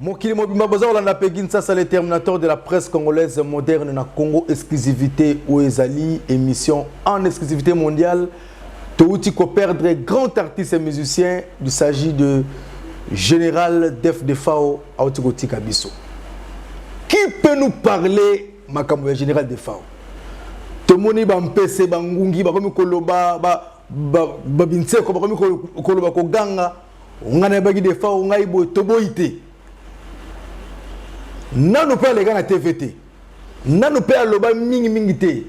Mokili mobimba boza kolanda Peggy Nsasa, le terminateur de la presse congolaise moderne na Congo exclusivité oyo ezali émission en exclusivité mondiale. Touti ko perdre grand artiste et musicien, il s'agit de Général Def Defao auti kotika biso. Qui peut nous parler makambo ya Général Defao? Tomoni bampese, bangungi bakomi koloba, babinseko bakomi koloba, koganga: ngai nayebaki Defao, ngai boye. Toboyi te, nanu mpe aleka na TV te, nanu mpe aloba mingimingi te.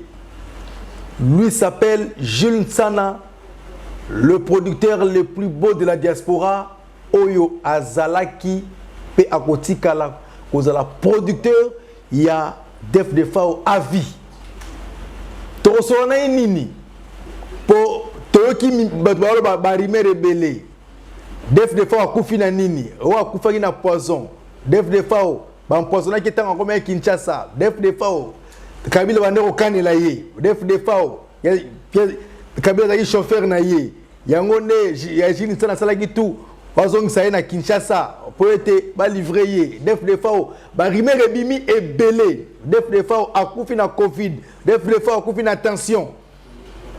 Lui s'appelle Jules Nsana, le producteur le plus beau de la diaspora, oyo azalaki mpe akotikala kozala producteur ya Def Defao à vie. Tokosola na ye nini? Mpo toyoki bato baloba barumeurs ebele. Def Defao akufi na nini? Oyo akufaki na poison. Def Defao baempoisonnaki ntango akomi ya Kinshasa. Def Defao, Kabila bande kokanela ye. Def Defao, Kabila azalaki chauffeur na ye. Yango nde ya Jules Nsana asalaki tout bazongisa ye na Kinshasa mpo ete balivrer ye. Def Defao, barumeurs ebimi ebele. Def Defao akufi na Covid, Def Defao akufi na tension.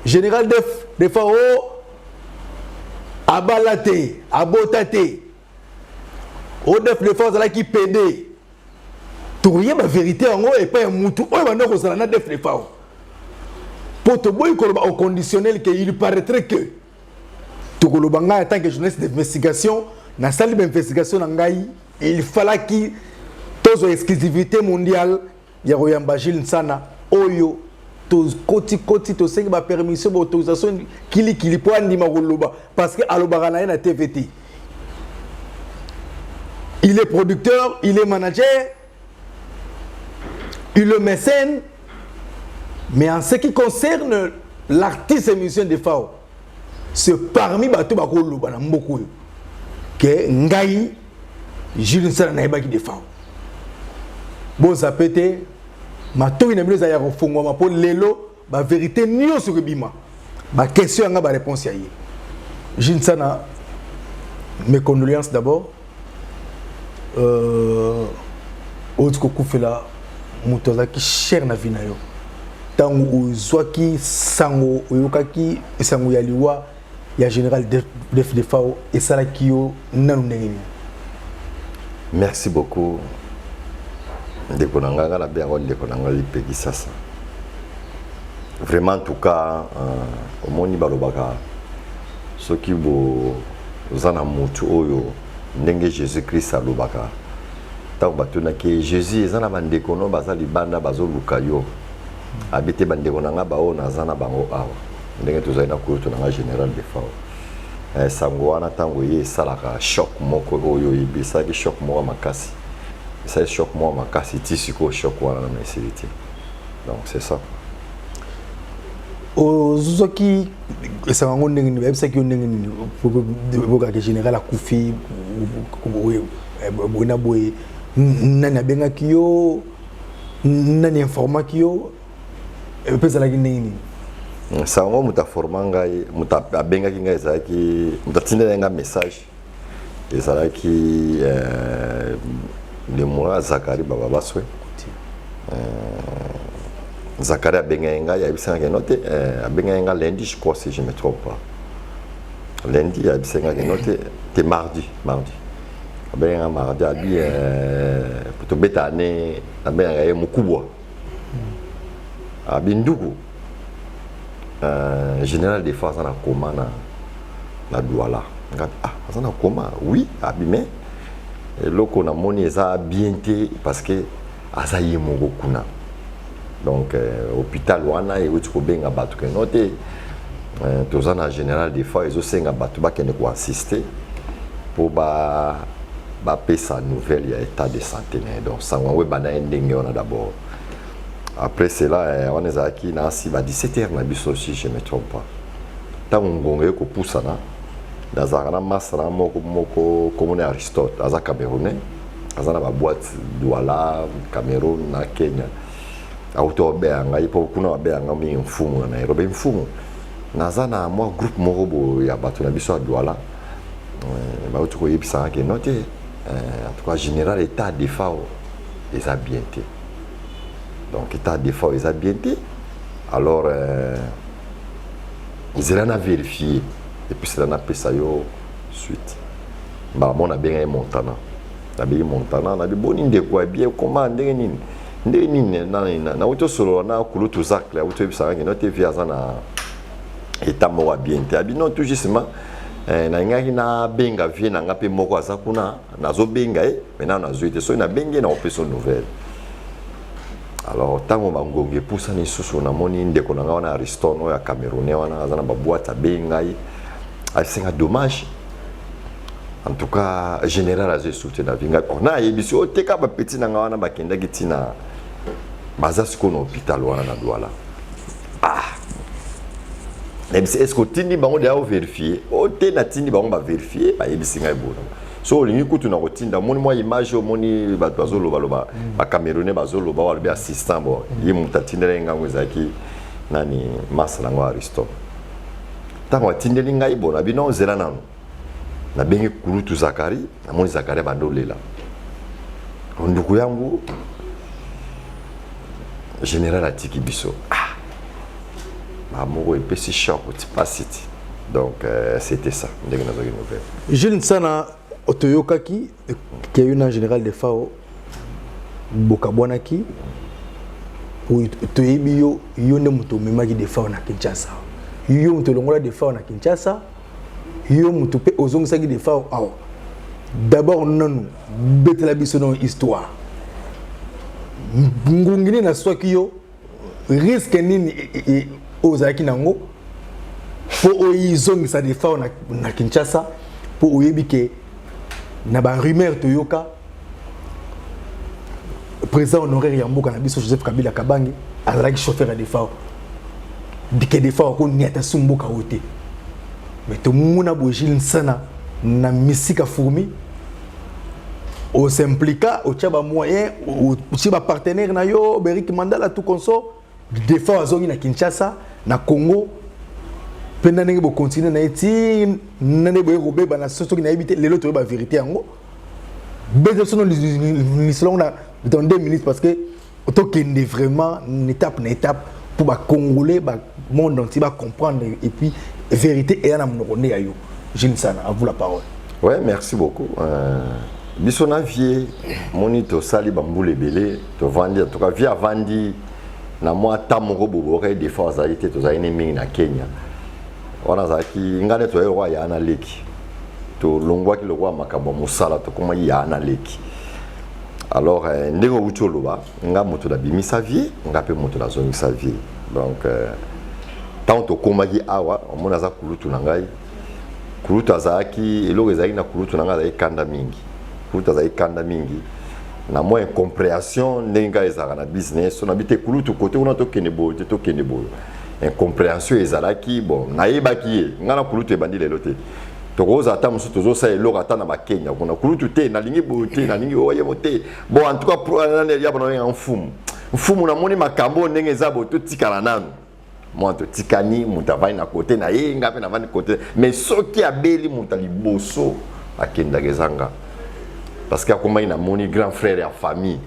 Général Def Defao abala te, abota te. O Def Defao azalaki PD. Tokoyeba vérité yango epai ya mutu oyo banda kozala na Def Defao, mpo toboyi koloba au conditionnel que il paraîtrait que. Tokoloba ngai en tant que journaliste d'investigation, nasali bainvestigation na ngai. Il fallaki tozwa exclusivité mondiale ya koyamba Jules Nsana oyo tokotikoti, tosengi bapermission, baautorisation kilikili mpo andima koloba, parce que alobaka na ye na TV te. Il est producteur, il est manager, il est mécène, mais en ce qui concerne l'artiste et musicien Defao, c'est parmi bato bakoloba na mboka oyo ke ngai Jules Nsana nayebaki Defao. Bozape te, matoi na bino ezali ya kofungwama, mpo lelo bavérité nyonso ekobima, baquestion yanga, baréponse ya ye. Jules Nsana, mes condoléances d'abord. Outi kokufela moto azalaki cher na vie na yo. Ntango ozwaki sango, oyokaki sango ya liwa ya Général Def Defao, esalaki yo nanu ndenge nini? Merci beaucoup, ndeko na ngai. Ngai nabe yango, ndeko na ngai Peggy Sasa. Vraiment, en tout cas, omoni, balobaka soki boza na motu oyo, ndenge Jésus Christ alobaka ntango batunaki Jésus: eza na bandeko no baza libanda, bazoluka yo. Abi te, bandeko na ngai baoyo naza na bango awa. Ndenge tozali na kulutu na ngai Général Defao, sango wana ntango ye esalaka choc moko oyo oyebi, esalaki choc moko makasi, esali choc moko makasi ti sikoyo, choc wana nano esili te. Donc c'est ça. Ozwaki esango yango ndenge nini? Bayebisaki yo ndenge nini bokaka général akufi boye na boye? Nani abengaki yo? Nani informaki yo? Mpe ezalaki ndenge nini? Sango, moto aforma ngai, moto abengaki ngai, ezalaki moto atindeli ngai message, ezalaki lemura Zakari Bababaswe. Zakari abengaki ngai, ayebisaki no te, abengaki ngai lundi, je crois, si je me trompe pas, lundi. Ayebisaki ngai no te, te, mardi, mardi abengaki ngai, mardi. Abi tobeta ane, abengaka ye mokubwa, abi: nduku, Général Defao aza na coma na Douala. Ngabi: ah, aza na coma? Oui. Abi: mais eloko namoni eza bien te, parce que aza ye moko kuna. Donc hôpital wana euti kobenga bato ke no te, toza na Général Defao, ezosenga bato bakende koassister mpo bapesa nouvelle ya état de santé na ye. Donc sango yango ebanda ye ndenge wana d'abord. Après cela, wana ezalaki na asi ba 17 heures na biso, si je me trompe pas. Ntango ngonga ekopusana, nazalaka na masa na moko moko komona Aristote, aza Camerounais, aza na baboîte Douala, Cameroun na Kenya. Auti obeya ngai, mpo kuna babeya ngai mingi mfumu na Nairobi. Mfumu, naza na mwa groupe moko boye ya bato na biso ya Douala, bauti koyebisanga ke no te, En tout cas, général, état Defao eza bien te. Donc état Defao eza bien te. Alors nzela na vérifier et puis cela napesa yo suite. Mbala moko nabenga ye Montana, nabengi Montana, nabi: "Boni ndeko ya bien, koma ndenge nini, ndenge nini? Nauti osolola na kulutu Zacle, auti oyebisaka ngeno te vieux aza na état moko ya bien te." Abi: "Non, tout justement nalingaki nabenga vieux na nga mpe moko aza kuna, nazobenga ye maintenant, nazwi te. Soki nabengi ye, nakopesa nouvelle." Alors ntango bangongi epusani lisusu, namoni ndeko na ngai wana Ariston oyo ya Camerounais wana aza na baboîte, abengi ngai, asenga: "Dommage, en tout cas général aza esu te na vie." Ngai na ayebisi oteka bapeti na ngai wana bakendaki ntina baza sikoyo na hôpital wana na Douala. Ah, nayebisi: "Est ce que otindi bango deya ovérifier?" "O te, natindi bango bavérifier, bayebisi ngai bona. So olingi kutu na kotinda, omoni mwa image, omoni bato bazolobaloba, bacamerounais bazoloba, balobi assistant. Bon, ye moto atindeli ngango ezalaki nani, masa nango Ariston. Ntango atindeli ngai, bona bino nzela nano, nabengi kulutu Zakari, namoni Zakari abandi olela: "Nduku yangu, général atiki biso." Ah, bamoko epesi choc ti pasi ti. Donc c'était ça ndenge nazwaki nouvelle. Jules Nsana, toyokaki ke yo na général Defao bokabwanaki. Toyebi yo, yo nde moto omemaki Defao na Kinshasa, yo moto olongola Defao na Kinshasa, yo moto mpe ozongisaki Defao awa. D'abord nanu betela biso nano histoire. Ngungi nini naswaki yo? Risque nini oyo ozalaki nango mpo oyizongisa Defao na Kinshasa? Mpo oyebi ke na barumeur toyoka, président honoraire ya mboka na biso Joseph Kabila Kabange azalaki chauffeur ya Defao, ke Defao akoniata su mboka oyo te. Mais tomona boye, Jules Nsana na misika fourmi, os'impliqua, otia bamoyen, otie bapartenaire na yo Berik Mandala, tout consort. Defao azongi na Kinshasa, na Congo mpe na ndenge bokontinue na ye ti na nde boye kobeba na soki nayebi te. Lelo toyeba vérité yango. Bete biso lisolo na dans 2 minutes, parce que tokende vraiment étape na étape pour bacongolais, bamonde entier bacomprendre, et puis vérité eya na monoko nde ya yo. Jules Nsana, à vous la parole. Ouais, merci beaucoup. Biso na vieux moni tosali bambula ebele, tovandi. En tout cas vieux avandi na mwa ta moko boye, des fois azalaki te, tozalaki ne mingi na Kenya wana. Azalaki ngai nde toyaki lokola ya na leki, tolongwaki lokola makambo ya mosala, tokomaki ya na leki. Alors ndenge outi oloba, nga moto nabimisa vieux, nga mpe moto nazongisa vieux. Donc ntango tokomaki awa, omoni aza kulutu na ngai. Kulutu azalaki, eloko ezalaki na kulutu na ngai, azalaki kanda mingi. Kulutu azalaki kanda mingi na mwa incompréhension ndenge ngai ezalaka na business. So nabi te kulutu kote kuna, tokende boye te, tokende boye. Incompréhension ezalaki. Bon, nayebaki ye, ngai na kulutu ebandi lelo te. Tokozala ata mosusu tozosala eloko ata na bakenya kuna, kulutu te, nalingi boye te, nalingi oyemo te. Bon, en tout cas ya bana oyenga mfumu, mfumu, namoni makambo ndenge eza boye, totikala nanu mwa totikani. Moto avandi na kote na ye, nga mpe navandi kote. Mais soki abeli, moto ya liboso akendaka eza nga, parce que akomaki namoni grand frère ya famille.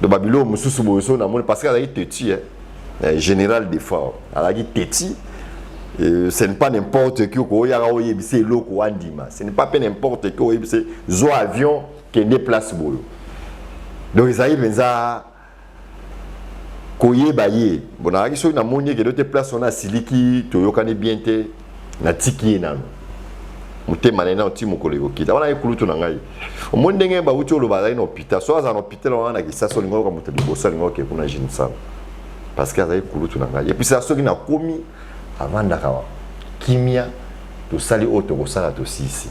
Donc babiloko mosusu boye so namoni, parce que azalaki têtu, eh, général Defao azalaki têtu. Ce n'est pas n'importe qui okoyaka oyebisa eloko wandima, ce n'est pas mpe n'importe qui oyebisa zwa avion kende place boyo. Donc ezalaki mpenza koyeba ye. Bon, nazalaki soki namoni ekende te place wana, asiliki, toyokani bien te, natiki ye nano motema na ye nano ti mokolo ekokita wana. Ye kulutu na ngai, omoni ndenge bauti oloba, azalaki na hôpital. So azala na hôpital wana na Kisasa, olingi oyoka moto liboso alingi oke kuna Jules Nsana, parce que azalaki kulutu na ngai. Et puis soki nakomi, avandaka kimia, tosali oyo tokosala, tosisi.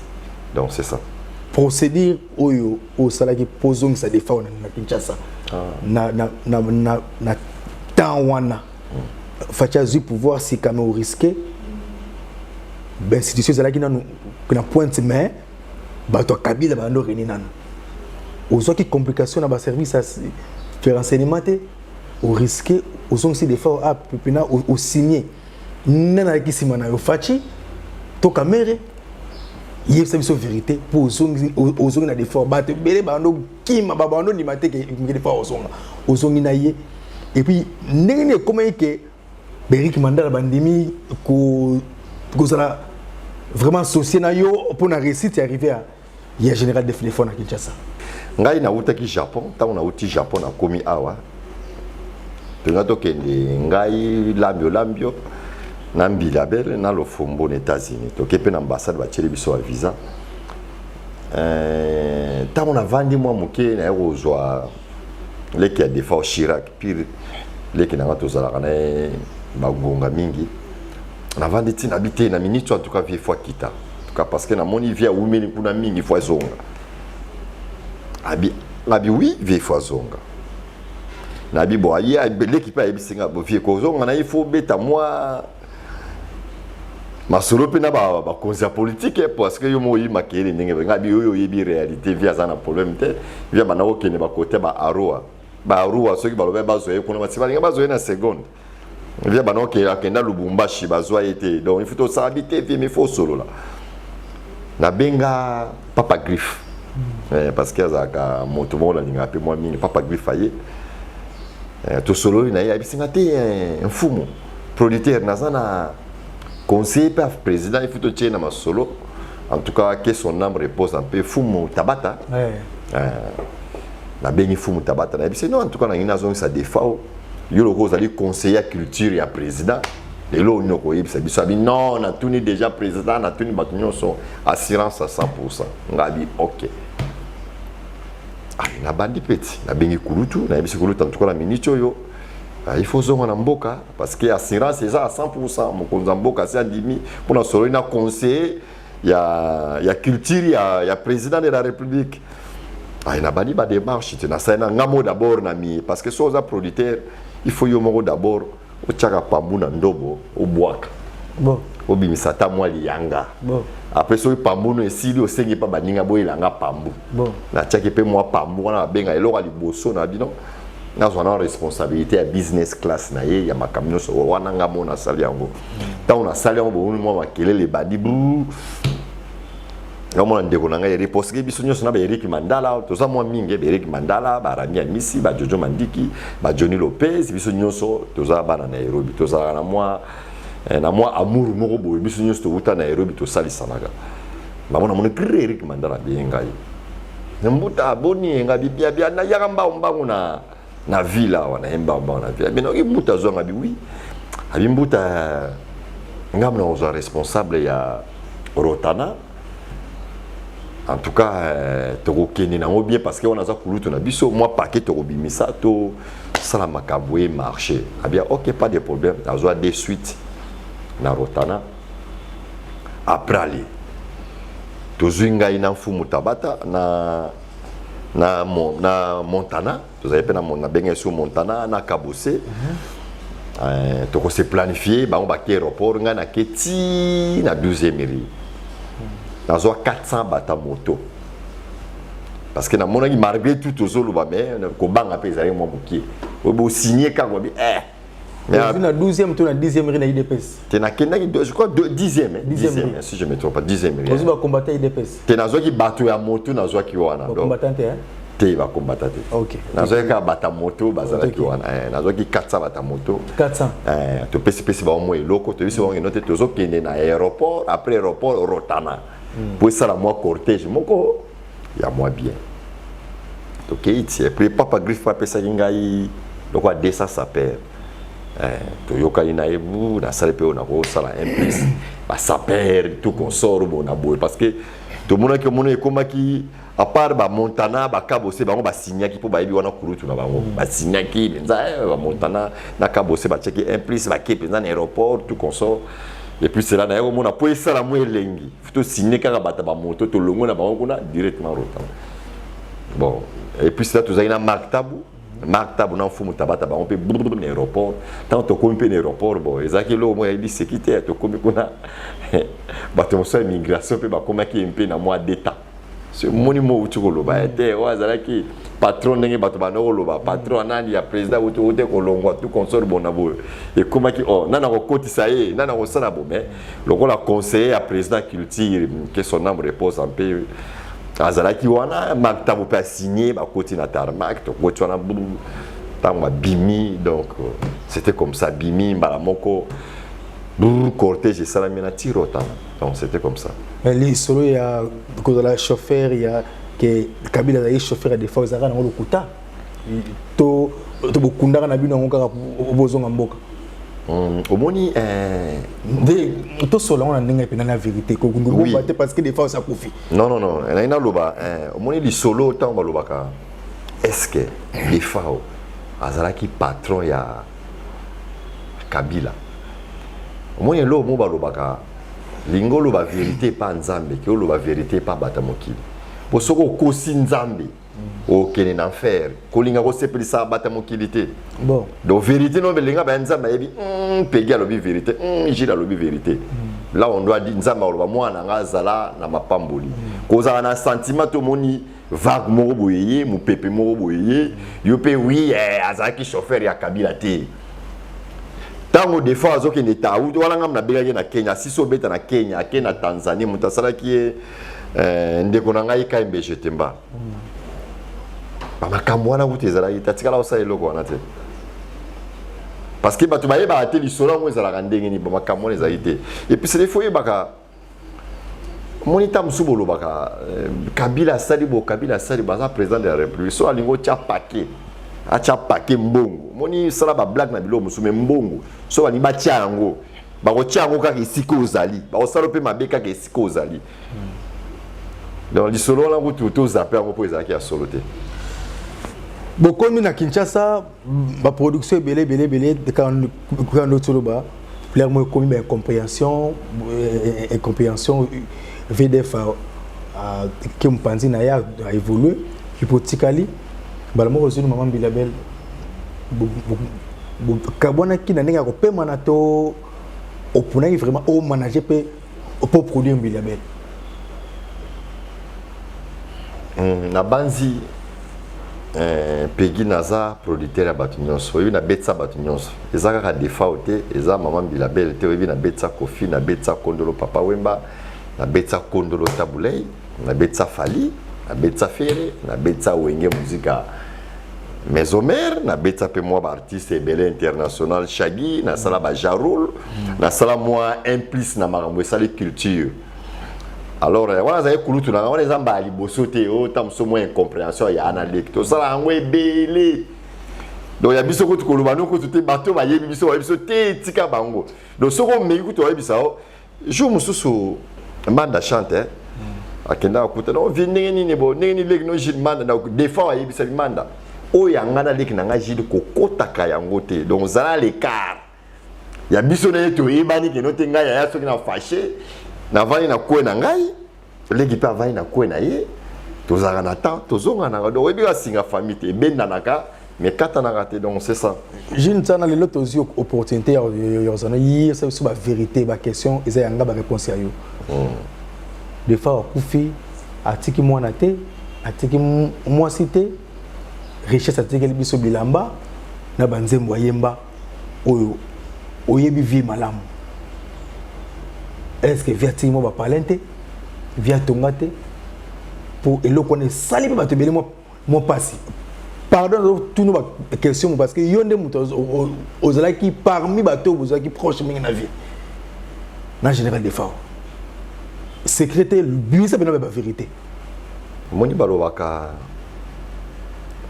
Donc c'est ça. Procédure oyo osalaki mpo ozongisa Defao na Kinshasa na temps wana Fatshi azwi pouvoir sika, mais orisque bainstitution ezalaki nanu na pointe, mais bato ya Kabila bando reni nanu, ozwaki complication na baservice ya renseignement te. Orisque, ozongisi Defao a mpena osigne. Nani alaki nsima na yo, Fatshi to Kamerhe? Yebisa biso vérité mpo ozongi na Defao. Bato ebele bando kima, babando ndima te ke Defao ozonga. Ozongi na ye, et puis ndenge nini ekomaki ke Berik Mandala bandimi kozala vraiment associé na yo mpo na réussite ya arrivée ya général Defao na Kinshasa? Ngai nautaki Japon. Ntango nauti Japon, nakomi awa, tolinga tokende, ngai, Lambio Lambio na Mbila Bele na Lofombo, na États-Unis. Toke mpe na ambassade, batieli biso ba visa. Ntango navandi mwa moke, naye kozwa leki ya Defao, Chirac pire, leki na nga, tozalaka na ye bagonga mingi. Navandi ntina bi te na minute. En tout cas, vieux faut akita, en tout cas, parce que namoni vieux awumeli kuna mingi, faut azonga. Abi abi oui, vieux faut azonga. Nabi bon, aye leki mpe ayebisi nga: bo, vieux kozonga na ye, faut beta mwa masolo mpe na bakonzi ya politike, parce que yo moko oyebi makeyele ndenge nga bi oyo oyebi réalité. Vieux aza na problème te. Vieux banda kokende bakote ba Arua, ba Arua, soki balobi bazwa ye kuna, basi balinga bazwa ye na seconde. Vieux banda kokende, akenda Lubumbashi, bazwa ye te. Donc il faut tosala bi te, vieux, mais faut osolola. Nabenga Papa Griffe, parce que azalaka moto moko nalingaka mpe mwa mingi. Papa Griffe aye, tosololi na ye, ayebisi nga te: mfumu producteur, naza na conseiller mpe président, il faut totie na masolo. En tout cas, que son âme repose en paix, Fumu Tabata. Nabengi Fumu Tabata, nayebisi: non, en tout cas nangi nazongisa Defao. Yo loko ozali conseiller ya culture ya président, lelo oni okoyebisa biso? Abi: non, natuni déjà président, natuni bato nyonso, assurance à 100. Nga abi: ok. Nabandi mpe ti nabengi kulutu, nayebisi kulutu: en tout cas, na minute oyo, il faut ozonga na mboka, parce que assurance eza à 100. Mokonzi ya mboka asi andimi mpona sololi na conseiller ya culture ya président de la République. Ay, nabandi ba démarche te, nasali na nga mo d'abord na mi, parce que so oza producteur, il faut yo moko d'abord otiaka pambu na ndobo, obwaka, obimisa ata mwa liyanga. Après, soki pambu no esili, osengi mpa baninga boyelanga pambu. Natiaki mpe mwa pambu wana, babenga eloko ya liboso na bino. Nazwa na responsabilité ya business class na ye, ya makambo nyonso wana, nga mo nasali yango. Ntango nasali yango, bomoni mwa makelele ebandi bru. Ngamona ndeko na ngai Erik, parce que biso nyonso na baErik Mandala toza mwa mingi, baErik Mandala, barami ya misi, baJojo Mandiki, baJohnny Lopez, biso nyonso toza bana Nairobi, tozalaka na mwa amour moko boye. Biso nyonso towuta Nairobi, tosalisanaka. Bango namoni kre Erik Mandala abiye ngai: mbuta, boni? Nga bibiabia, nayaka mbangu mbangu na ville awa, naye mbangu mbangu na ville. Abi noki mbuta azwanga, abi oui, abi mbuta, ngambo na kozwa responsable ya Rotana. En tout cas, tokokende nango bien, parce que wana aza kulutu na biso. Mwa paquet tokobimisa, tosala makambo e marché. Abia: ok, pas de problème. Nazwa de suite na Rotana. Après, ale tozwi ngai na Mfumu Tabata na Montana, tozali mpe nabengai so Montana na Kabose. Tokose planifier, bango bake aéroport, ngai nake ti na 12e rue, nazwa 400 bata moto, parce que namonaki malgré tout tozoloba, mais kobanga mpe ezalaki mwa mokie. Oyo bosigne kaka, babi eh. Mais na 12e to na 10e rue na UDPS? Te, nakendaki, je crois 10e, hein, 10e. 10e, si je me trompe pas, 10e rue. Ozwi bacombattant UDPS? Te, nazwaki bato ya moto, nazwaki wana. Donc, bacombattant te, hein? Te, bakombata te. Nazwaki kaka bata moto bazalaki wana. Nazwaki 400 bata moto. 400. Topesipesi bango mwa eloko, toyebisi bango keno te tozokende na aéroport, après aéroport Rotana, po esala mwa cortège moko ya mwa bien. Tokei ti, et puis Papa Griffe apesaki ngai lokola 200 sapeur. Toyokani na ye bu, nasali mpe oyo nakosala, un plus basapeur, tout consort bo na boye, parce que tomonaki, omoni, ekomaki à part baMontana, baKabose, bango basignaki mpo bayebi wana kulutu na bango. Basignaki mpenza, baMontana na Kabose batiaki un plus, bake mpenza na aéroport, tout consort. Et puis cela naye komona mpo esala mwa elengi, tosigne kaka bato bamoto, tolongwe na bango kuna directement Rotana. Bon, et puis cela, tozalaki na Mark Tabu, Mark Tabu na Mfumu Tabata, bango mpe brr na aéroport. Ntango tokomi mpe na aéroport, bon, ezalaki eloko moko yayebi seki te. Tokomi kuna, bato mosusu ya immigration mpe bakomaki mpe na mwa d'état. Moni mo outi koloba ye te, oyo azalaki patron, ndenge bato banda koloba patron anani ya président outi outi kolongwa, tout consort bona boye ekomaki o nani akokotisa ye, nani akosala bo. Mais lokola conseiller ya président culture, que son âme repose en paix, azalaki wana, Marc Tabu mpe asigné, bakoti na tarmac, tokoti wana ntango abimi. Donc c'était comme ça, bimi mbala moko, cortège esalami na tirotana. Donc c'était comme ça. Lisolo ya kozala chauffeur ya ke Kabila azalaki chauffeur ya Defao, ezalaka nango lokuta to bokundaka na bino yango kaka bozonga mboka? Omoni nde tosola ngo na ndenge mpena na vérité, kokundubomba te, parce que Defao akufi. Non, non, non, nayi naloba, omoni lisolo ntango balobaka est ce que Defao azalaki patron ya Kabila, omoni eloko mo balobaka, lingi oloba vérité epa Nzambe ke oloba vérité epa bato ya mokili, po soki okosi Nzambe, okende na enfer. Kolinga kosepelisa bato ya mokili te. Bon. Donc vérité no belinga baya, Nzambe ayebi Pegi alobi vérité, Gilles alobi vérité. Là on doit dire, Nzambe aloba mwana nga azala na mapamboli. Kozala na sentiment, tomoni vague moko boye ye, mopepe moko boye ye, yo mpe wi azalaki chauffeur ya Kabila te. Ntango des fois azokende tau wana, ngambo nabengaki na Kenya, asisi obeta na Kenya, ake na Tanzanie, moto asalaki ye ndeko na ngai Kaimbe Jetemba. Bamakambo wana kutu ezalaki te, atikala kosala eloko wana te, parce que bato bayebaka te lisolo yango ezalaka ndenge nini. Bamakambo wana ezalaki te. Et puis c'est faut oyebaka, omoni ntango mosusu bolobaka Kabila asali bo, Kabila asali bo, aza président de la République, so alingi otya paquet, atya paquet mbongo. Omoni sala bablague na biloko mosusu, me mbongo so balingi batya yango, bakotia yango kaka esika ozali, bakosala mpe mabe kaka esika ozali. Donc lisolo wana kutu tozape yango mpo ezalaki ya solo te. Bokomi na Kinshasa, baproduction ebele ebele ebele, kaka ndo toloba plaire mo ekomi baincompréhension, incompréhension. VDF ke mopanzi na ye aévolue, epo tikali mbala moko ozwini mama Mbilabel, kabwanaki na ndenge ya kopemana to oponaki vraiment omanager mpe po produire Mbilabel? Nabanzi Pegi, naza producteur ya bato nyonso. Oyebi, nabetisa bato nyonso, eza kaka Defao te, eza mama Mbilabel te. Oyebi, nabetisa Kofi, nabetisa Kondolo Papa Wemba, nabetisa Kondolo Tabulei, nabetisa Fali, nabetisa Fere, nabetisa Wenge Muzika Maison Mère, nabetisa mpe mwa baartiste ebele international, Shagi, nasala bajarul, nasala mwa implice na makambo esali culture. Alors wana azali kulutu na nga, wana eza mbala liboso te oyo ta mosusu mwa incompréhension ya ana leki, tosala yango ebele. Donc ya biso kutu koloba no kutu te, bato bayebi biso, bayebi biso te, tika bango. Donc soki omeki kutu oyebisa o jour mosusu Manda chante, eh? Akendaka kuta no vi ndenge nini bo ndenge nini leki no Gilles Manda na des fois ayebisaki Manda oyo ya nga na leki na nga Gilles, kokotaka yango te. Donc zala l'écart ya biso na ye, toyebani keno te. Ngai yaya, soki na fâché, navandi na kwe na ngai, leki mpe avandi na kwe na ye, tozalaka na temps, tozonganaka. Donc oyebi, basinga famille te, ebendanaka mais katanaka te. Donc c'est ça. Gilles Ntsana, lelo tozwi opportunité ya kozala yesa biso bavérité, baquestion eza yanga, baréponse ya yo. Des fois akufi, atiki mwana te, atiki mwasi te, richesse atikeli biso bilamba na banzembo ayemba oyo oyebi vie malamu. Est ce que vie atiki mwa bapalin te, vie atonga te, po eloko wana esali mpe bato ebele mwa mpasi? Pardon, tunu baquestion parce que yo nde moto ozalaki parmi bato oyo bozalaki proche mingi na vie na général Defao. Secret te, bimisa mpena bavérité. Omoni, balobaka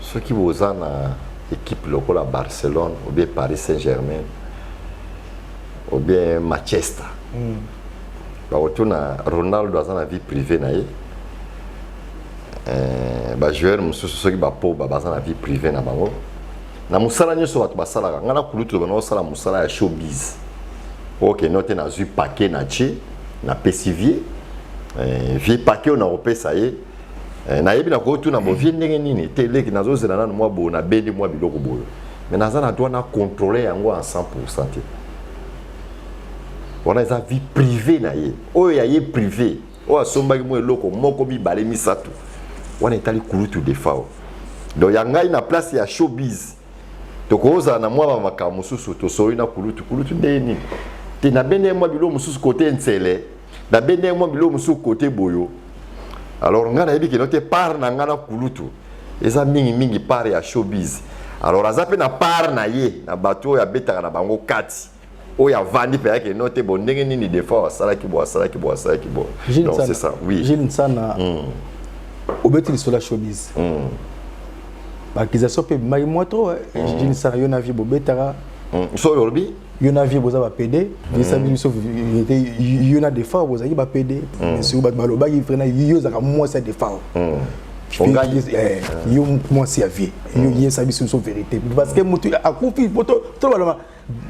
soki boza na équipe lokola Barcelone ou bien Paris Saint-Germain ou bien Manchester, bakotuna Ronaldo aza na vie privée na ye, bajoueur mosusu soki bapoba baza na vie privée na bango. Na mosala nyonso bato basalaka, ngai na kulutu bana osala mosala ya showbiz, okende te, nazwi paquet na tie, napesi vie, vie paquet oyo nakopesa ye, nayebi nakotuna bo vie ndenge nini te, leki nazozela nanu mwa boye, nabendi mwa biloko boye, mais naza na droit na contrôle yango en 100 te. Wana eza vie privée na ye, oyo ya ye privé. Oyo asombaki mwa eloko moko, mibale, misato, wana etali kulutu Defao. Donc ya ngai na place ya showbiz, tokozala na mwa bamakambo mosusu, tosoli na kulutu. Kulutu nde nini te, nabende ye mwa biloko mosusu kote ntsele, nabende ye mwa biloko mosusu kote boyo. Alors ngai nayebi keno te, part na ngai na kulutu eza mingimingi part ya showbiz. Alors aza mpe na part na ye na bato oyo abetaka na bango kati, oyo avandi mpe ayaki no te. Bon, ndenge nini Defao asalaki bo, asalaki bo, asalaki bo. Donc c'est ça, oui. Gilles Nsana, obeti lisolo ya showbiz, baaccusation mpe ebimaki mwa trop. Gilles Nsana, yo na vie bobetaka. So oyo olobi. Yo na vie boza bapédé. Yesabi biso vérité, yo na Defao bozalaki bapédé. Sikoyo bato balobaki vraiment yo ozalaka mwasi ya Defao, yo mwasi ya vie. Yo yesa biso biso vérité, parce que motu akufi po tolobala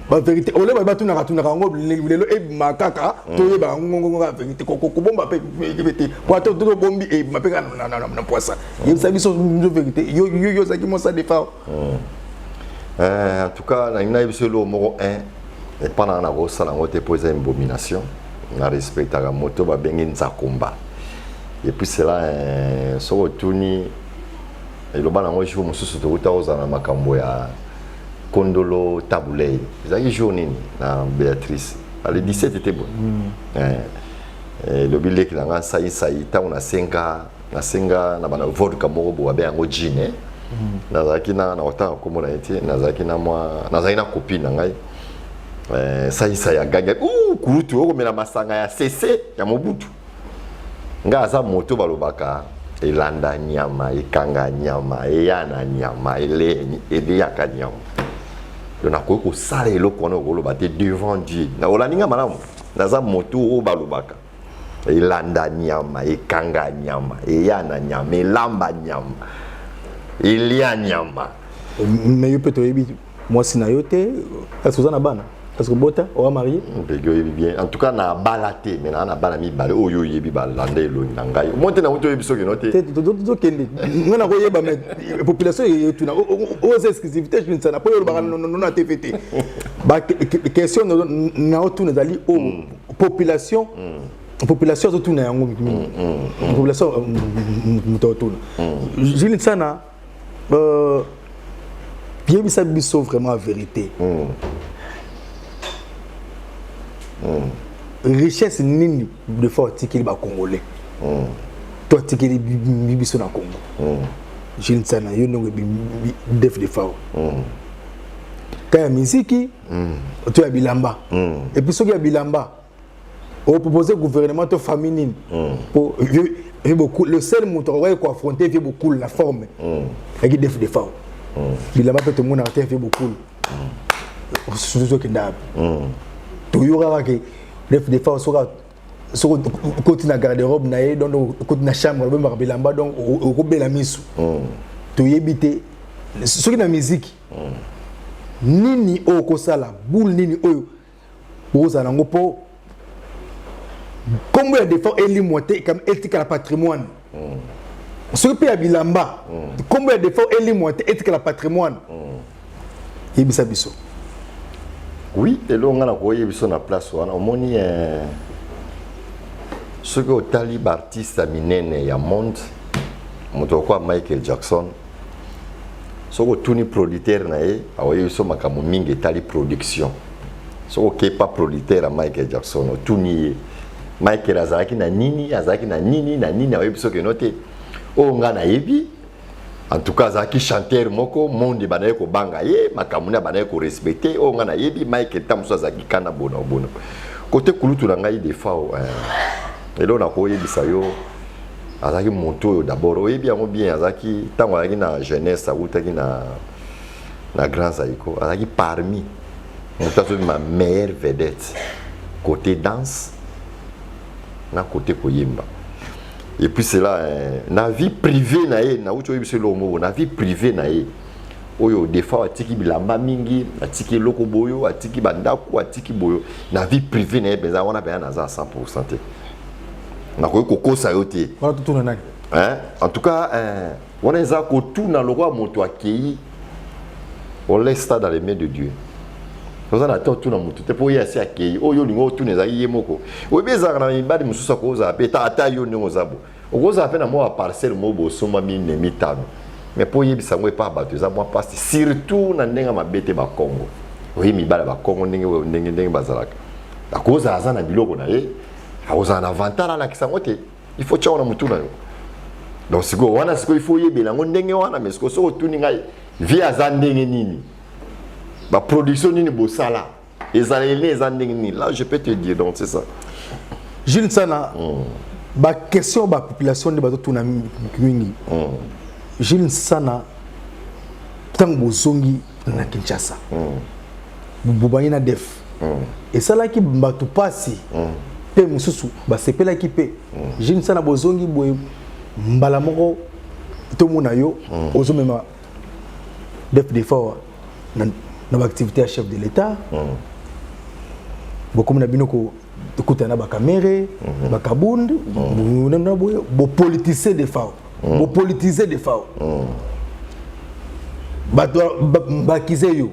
bavérité. Oleba batunaka tunaka yango lelo, ebima kaka, toyeba yango kaka vérité. Kobomba mpe te, po ata tobombi, ebima mpe kaka na poisa. Yebisa biso biso vérité, yo ozalaki mwasi ya Defao? En tout cas, nalingi nayebi biso eloko moko 1 epa na nga, nakosala yango te, mpo eza abomination. Na respectaka moto babengi Nzakomba. Et puis cela, soki otuni eloba nango, jour mosusu tokuta kozala na makambo ya Kondolo Tabulei, ezalaki jour nini na Béatrice, ale 17 te boye. Elobi leki na nga nsaisai, ntango nasenga nasenga na bana vodka moko boye, babe yango gin. Nazalaki na kotanga nkombo na ye te, nazalaki na mwa, nazalaki na copine na ngai. Saisai agangi: "Kulutu, okomela masanga ya sese ya Mobutu." Ngai aza moto balobaka elanda nyama, ekanga nyama, eya na nyama, eleyaka nyama. Donc nakoki kosala eloko wana okoloba te devant Dieu. Na olandi nga malamu, naza moto oyo balobaka elanda nyama, ekanga nyama, eya na nyama, elamba nyama, elia nyama. Mais yo mpe toyebi mwasi na yo te. Est ce oza na bana? Est ce que bota, oa marié? Mpeki oyebi bien. En tout cas na bala te, mais naa na bana mibale oyo oyebi, balanda elongi na ngai. Mo te, nango toyebi soki no te. Tokende, ngai nakoyeba, mais population etuna. Oyo eza exclusivité jinsana, mpo olobaka no na TV te. Baquestion na otuna ezali oyo population azotuna yango mingi. Population moto azotuna. Jules Nsana, yebisa biso vraiment vérité, richesse nini Defao atikeli bacongolais to atikeli biso na Congo? Jules Nsana, yo ndongo def Defao, ka ya miziki to ya bilamba? Et puis soki ya bilamba, opropose gouvernement to famille nini? Po le seul moto akoki koaffronter vieux Bokul na forme yaki def Defao. Bilamba mpe tomonaka te. Vieux Bokul tozokenda ape, toyokaka ke def Defao soki soki okoti na garde robe na ye, donc okoti na chambre, obembaka bilamba, donc okobela miso. Toyebi te soki na miziki nini oyo okosala, boule nini oyo bozala yango, mpo nkombo ya Defao elimwa te, etikala patrimoine. Soki mpe ya bilamba, nkombo ya Defao elimwa te, etikala patrimoine. Yebisa biso. Oui, eloko nga na koyebi biso na place wana, omoni, soki otali baartiste ya minene ya monde, moto lokola Michael Jackson, soki otuni producteur na ye, akoyebi biso makambo mingi etali production. Soki okepa producteur ya Michael Jackson, otuni ye Michael azalaki na nini, azalaki na nini na nini, akoyebi biso keno te. Oyo nga nayebi, en tout cas, azalaki chanteur moko monde bandaki kobanga ye, makambo nde bandaki korespecte. Oyo nga nayebi, Michael ta mosusu azalaki kanda bona bona kote kulutu na ngai Defao. Eloko nakoyebisa yo, azalaki moto oyo d'abord oyebi yango bien, azalaki ntango azalaki na jeunesse, awutaki na Grand Zaiko, azalaki parmi moto azobima meilleure vedette côté danse na côté koyemba. Et puis c'est là, na vie privée na ye, nauti oyebi so eloko moko na vie privée na ye oyo Defao atiki bilamba mingi, atiki eloko boyo, atiki bandako, atiki boyo. Na vie privée na ye mpenza wana mpenza, naza 100 te, nakoki kokosa yo te. Wana totuna nani? Hein? En tout cas, wana eza kotuna lokola moto akei. On laisse ça dans les mains de Dieu. Oza na temps otuna motu te, mpo ye asi akei. Oyo olingi otuna ezalaki ye moko. Oyebi, ezalaka na mibali mosusu akozala mpe ata yo ndenge oza bo, okozala mpe na mwa baparcelle moko bosomba mine mitano, mais mpo oyebisa yango epa bato eza mwa mpasi, surtout na ndenge ya mabe te. Bakongo, oyebi mibali ya bakongo ndenge bazalaka, akozala aza na biloko na ye, akozala na avantage, alakisa yango te. Il faut tia wana motu na yo. Donc sikoyo wana, sikoyo il faut oyebela yango ndenge wana. Mais sikoyo soki otuni ngai vie aza ndenge nini, baproduction nini bosala, ezaleli eza ndenge nini, là je peux te dire. Donc c'est ça. Jules Nsana, baquestion bapopulation nde bazotuna mingi. Jules Nsana, ntango bozongi na Kinshasa, bobangi na Def, esalaki bato mpasi mpe mosusu basepelaki mpe. Jules Nsana, bozongi boye, mbala moko tomona yo ozomema Def Defao na baactivité ya chef de l'État. Bokomi na bino kokutana na baKamerhe, baKabund na boye, bopolitise Defao, bopolitise Defao. Bato bakize yo,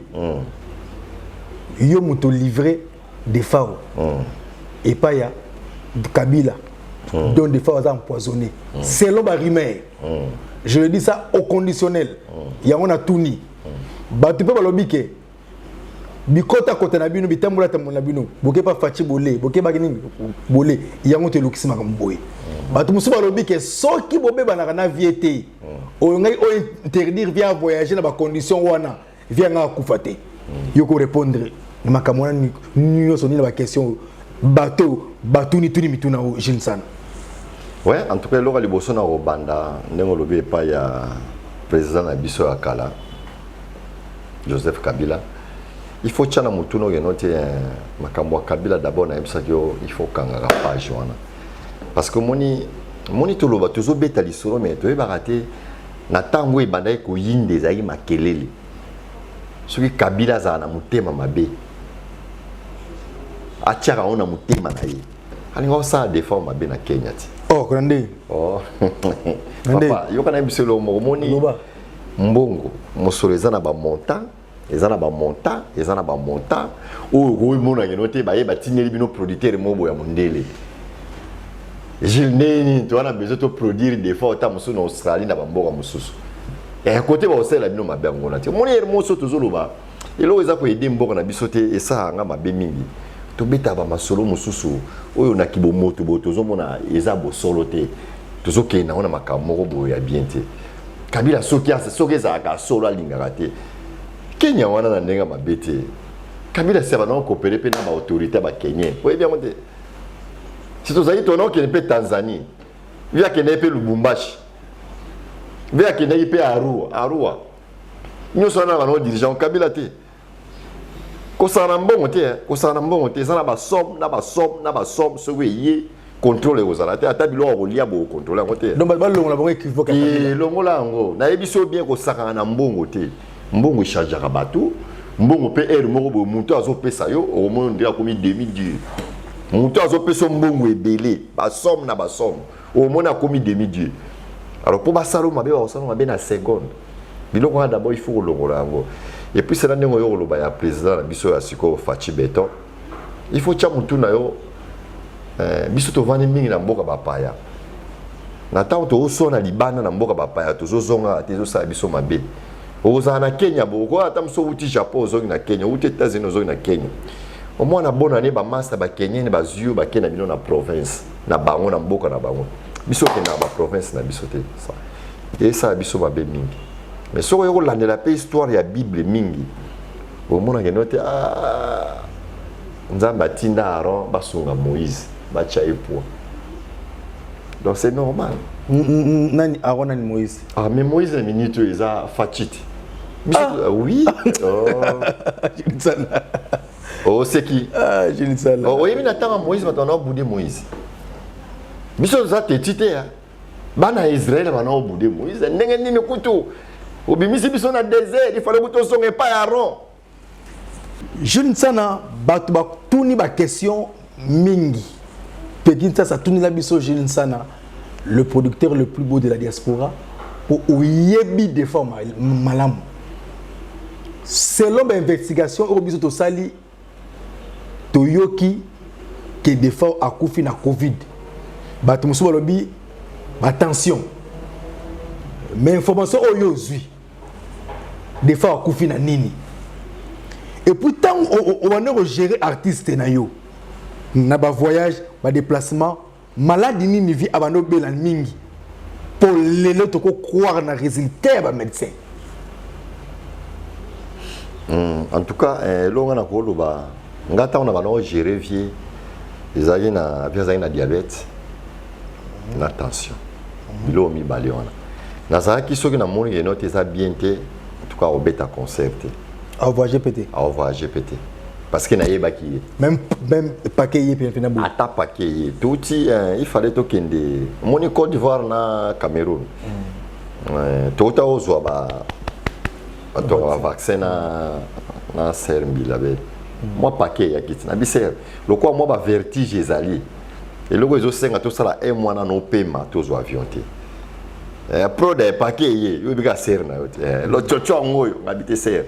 yo moto livré Defao epai ya Kabila. Donc Defao aza empoisonné selon barumeur. Je le dis ça au conditionnel. Yango na tuni bato mpe balobi ke bikotakota na bino, bitambola tambola na bino, boke pa Fatshi bole, bokebaki nini bole, yango to elukisi makambo boye. Bato mosusu balobi ke soki bobebanaka na vie te, oyo ngai oyo interdire vie avoyage na bacondition wana, vie yanga akufa te. Yo korépondre na makambo wana nyonso nini, na baquestion bato batuni-tuni mituna oyo, Jules Nsana? Ouais, en tout cas eloko ya liboso na kobanda, ndenge olobi, epai ya président na biso ya kala Joseph Kabila, il faut tia na motuna okeno te makambo ya Kabila. D'abord nayebisaki yo, il faut okangaka page wana, parce que omoni, moni toloba, tozobeta lisolo, mais toyebaka te na ntango ebandaki koyinda, ezalaki makelele. Soki Kabila azala na motema mabe, atiaka yango na motema na ye, alinga kosala Defao mabe na Kenya ti. Oh, kona nde. Oh. Papa, yoka na biso eloko moko. Omoni, mbongo mosolo eza na bamontant, eza na bamontant, eza na bamontant oyo okomona keno te. Baye batindeli bino producteur moko boya mondele, Gilles, ndenge nini toza na besoin toproduire des fois ota mosusu na Australie, na bamboka mosusu kote bakosalela bino mabe yango na te. Omoni, ere moso tozoloba eloko eza koaider mboka na biso te, esalaka nga mabe mingi. Tobetaka bamasolo mosusu oyo na kibomoto boye, tozomona eza bosolo te, tozokende yango na makambo moko boye ya bien te. Kabila, soki ezalaka solo alingaka te Kenya wana na ndenge ya mabe te. Kabila si abanda kocoopérer mpe na baautorité ya bakenye, oyebi yango te. Si tozalaki tona okende mpe Tanzanie, vi akendaki mpe Lubumbashi, vi akendaki mpe Arua. Arua nyonso wana na bango dirigeant Kabila te. Kosala na mbongo te, kosala na mbongo te. Eza na basomme, na basomme, na basomme. Soki eye contrôle ekozala te, ata biloko ya kolia bokocontrôle yango te. Donc balongola bango équivoque. Elongola yango. Nayebi so bien, kosakana na mbongo te. Mbongo echangeaka bato. Mbongo mpe ere moko boye, moto azopesa yo, okomona ndenge akomi demi dieu. Moto azopesa mbongo ebele, basomme na basomme, omoni akomi demi dieu. Alors mpo basala mabe, bakosala mabe na seconde. Biloko wana d'abord il faut kolongola yango. Et puis sela ndenge oyo koloba ya président na biso ya sikoyo, Fatshi Béton, il faut tia motu na yo. Biso tovandi mingi na mboka bapaya. Na ntango tozosona libanda na mboka bapaya, tozozonga te, ezosala biso mabe. Okozala na Kenya bo, okoya ata moso outi Japon, ozongi na Kenya, outi États-Unis, ozongi na Kenya, omwana bonane bamasa bakenyene bazwi yo, bakei na bino na province na bango, na mboka na bango. Biso okendaka baprovince na biso te, esala biso mabe mingi. Mais soki oyo kolandela mpe histoire ya Bible mingi, omonaka eno te. Ah, Nzambe atinda Aaron basunga Moïse, batya ye poids. Donc c'est normal. Nani Aaron, nani Moïse? Ah, mais Moïse na minute oyo eza Fatshi te. Ah. Oui, oh. Oseki. Oyebi, na ntango ya Moïse, bato bana obude Moïse. Biso toza teti te. Bana ya Israele bana obude Moïse: ndenge nini kutu obimisi biso na désert? Ifale kutu ozonga epai ya Aaron. Jules Nsana, bato batuni baquestion mingi. Peki Nsasa atunila biso Jules Nsana, le producteur le plus beau de la diaspora, po oyebi Defao malamu. Selon bainvestigation oyo biso tosali. Toyoki ke Defao akufi na Covid, bato mosusu balobi batension, mais information oyo ozwi, Defao akufi na nini? Et puis ntango obandi kogérer artiste na yo na bavoyage, badéplacement, maladi nini vieux abandi obela mingi mpo lelo tokocroire na résultat ya bamédecin? En tout cas, eloko nga na koloba, nga ntango na banda ogérer vieux, ezalaki na vieux azalaki na diabète na tension. Biloko mibale wana nazalaki, soki namoni keno te eza bien te, en tout cas obeta concert te. Avoyage mpe te? Aovoyage mpe te, parce que nayebaki ye. Même paquet ye mpe na boye? Ata paquet ye touti, il fallait tokende, omoni, Côte d'Ivoire na Cameroun. Touta ozwa ba bato ya bavaccin na ser mbila be mwa paquet eyaki ti na biser lokola mwa bavertige ezali, eloko ezosenga tosala un mois nano opema, tozwa avion te. Prod paquet ye yo oyebika ser na yo te. Lotsotso yango oyo ngabi te ser.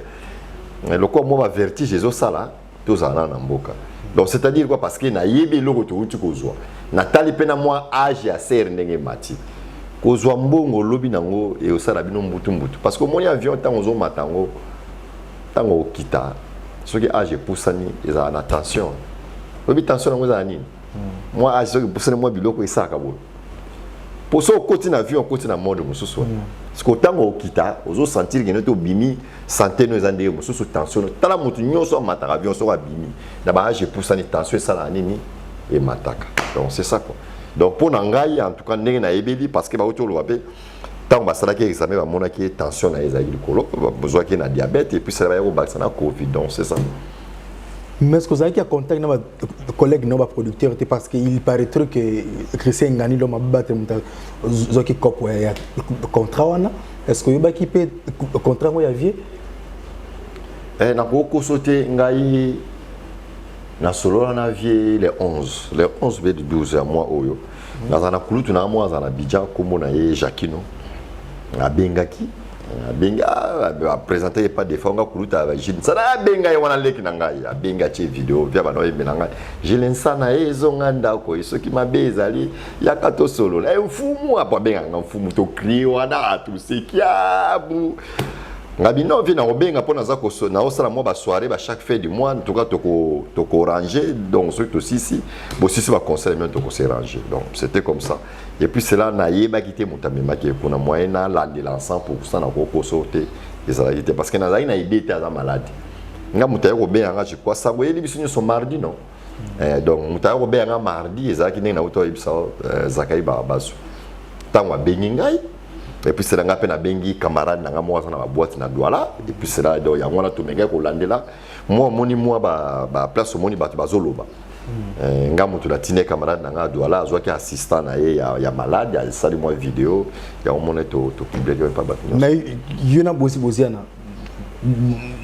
Lokola mwa bavertige ezosala, tozala nano na mboka. Donc c'est à dire quoi? Parce que nayebi eloko touti kozwa, natali mpe na mwa age ya ser ndenge emati, kozwa mbongo olobi nango eosala bino mbutu mbutu, parce que omoni avion, ntango ozomata yango, ntango okita, soki age epusani, ezala na tension. Oyebi tension yango ezala nini? Mwa age soki epusani, mwa biloko esalaka boye, po so okoti na avion, okoti na mode mosusu wana. Siko ntango okita, ozosentir kende te, obimi, santé no eza ndenge mosusu, tension no. Tala, motu nyonso amataka avion, soki abimi na baage epusani, tension esalaka nini? Emataka. Donc c'est ça quoi. Donc mpo na ngai, en tout cas ndenge nayebeli, parce que bauti oloba mpe, ntango basalaki examen, bamonaki ye tension na ye ezalaki likolo, bazwaki ye na diabète, et puis sala baya kobakisa na Covid. Donc c'est ça. Mais est-ce que vous avez un contact avec vos collègues non producteurs te? Parce qu'il paraîtrait que Christian Ngani l'homme abattre zoki kopo ya contrat wana, est-ce que yobaki pe contrat ngo ya vieux? Nakokoso te, ngai nasolola na vieux le 11, le 11 be 12 ya mois oyo. Nazala na kulutu na mwa azala na Bidjan, nkombo na ye Jacquino. Abengaki, abengi, aprésente ye pas des fois nga kulutu Gilles Nsana. Abenga ye wana, leki na ngai, abengi, atie video via bana oyembe na ngai Gilles Nsana ye ezonga ndako ye, soki mabe ezali, yaka tosolola. E mfumu apo abengaka nga mfumu, tokrie wana, toseki abu ngabi non vieux, nakobenga mpo naza naosala mwa basoirée ba chaque fin du mois. En tout cas tokorange, donc soki tosisi bosisi baconseil mio, tokose ranger. Donc c'était comme ça. Et puis cela, nayebaki te moto amemaki ye kuna. Moyen nalandela en 100, nakokoso te, ezalaki te, parce que nazalaki na idée te aza malade. Nga moto aye kobenga nga, je crois sango oyeli biso nyonso mardi, non? Donc moto aye kobenga nga mardi, ezalaki ndenge nauta oyebisa Zakari Barabaso. Ntango abengi ngai, et puis cela, nga mpe nabengi camarade na nga moko aza na baboîte na Douala. Et puis cela, donc yango wana tomengaki kolandela mwa, omoni mwa baplace, omoni bato bazoloba. Nga moto natindi camarade na nga ya Douala, azwaki assistant na ye ya malade, asali mwa video yango, mona topubliaki epa bato nyonso. Mais yo na bosi boziana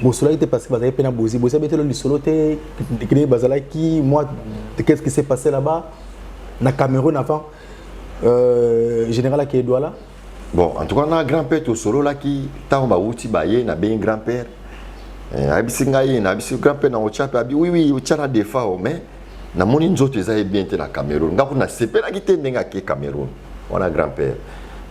bosolaki te, parce que bazalaki mpe na bozi bozi abetelo lisolo te ndenge bazalaki moi, qu'est-ce qui s'est passé là-bas na Cameroun avant général ake Douala? Bon, en tout cas na grand père tosololaki. Ntango bawuti baye, nabengi grand père, ayebisi ngai, nayebisi grand père na otya mpe abi oui, otya na Defao, mais namoni nzoto eza ye bien te na Cameroun. Nga kuna nasepelaki te ndenge ake Cameroun wana. Grand père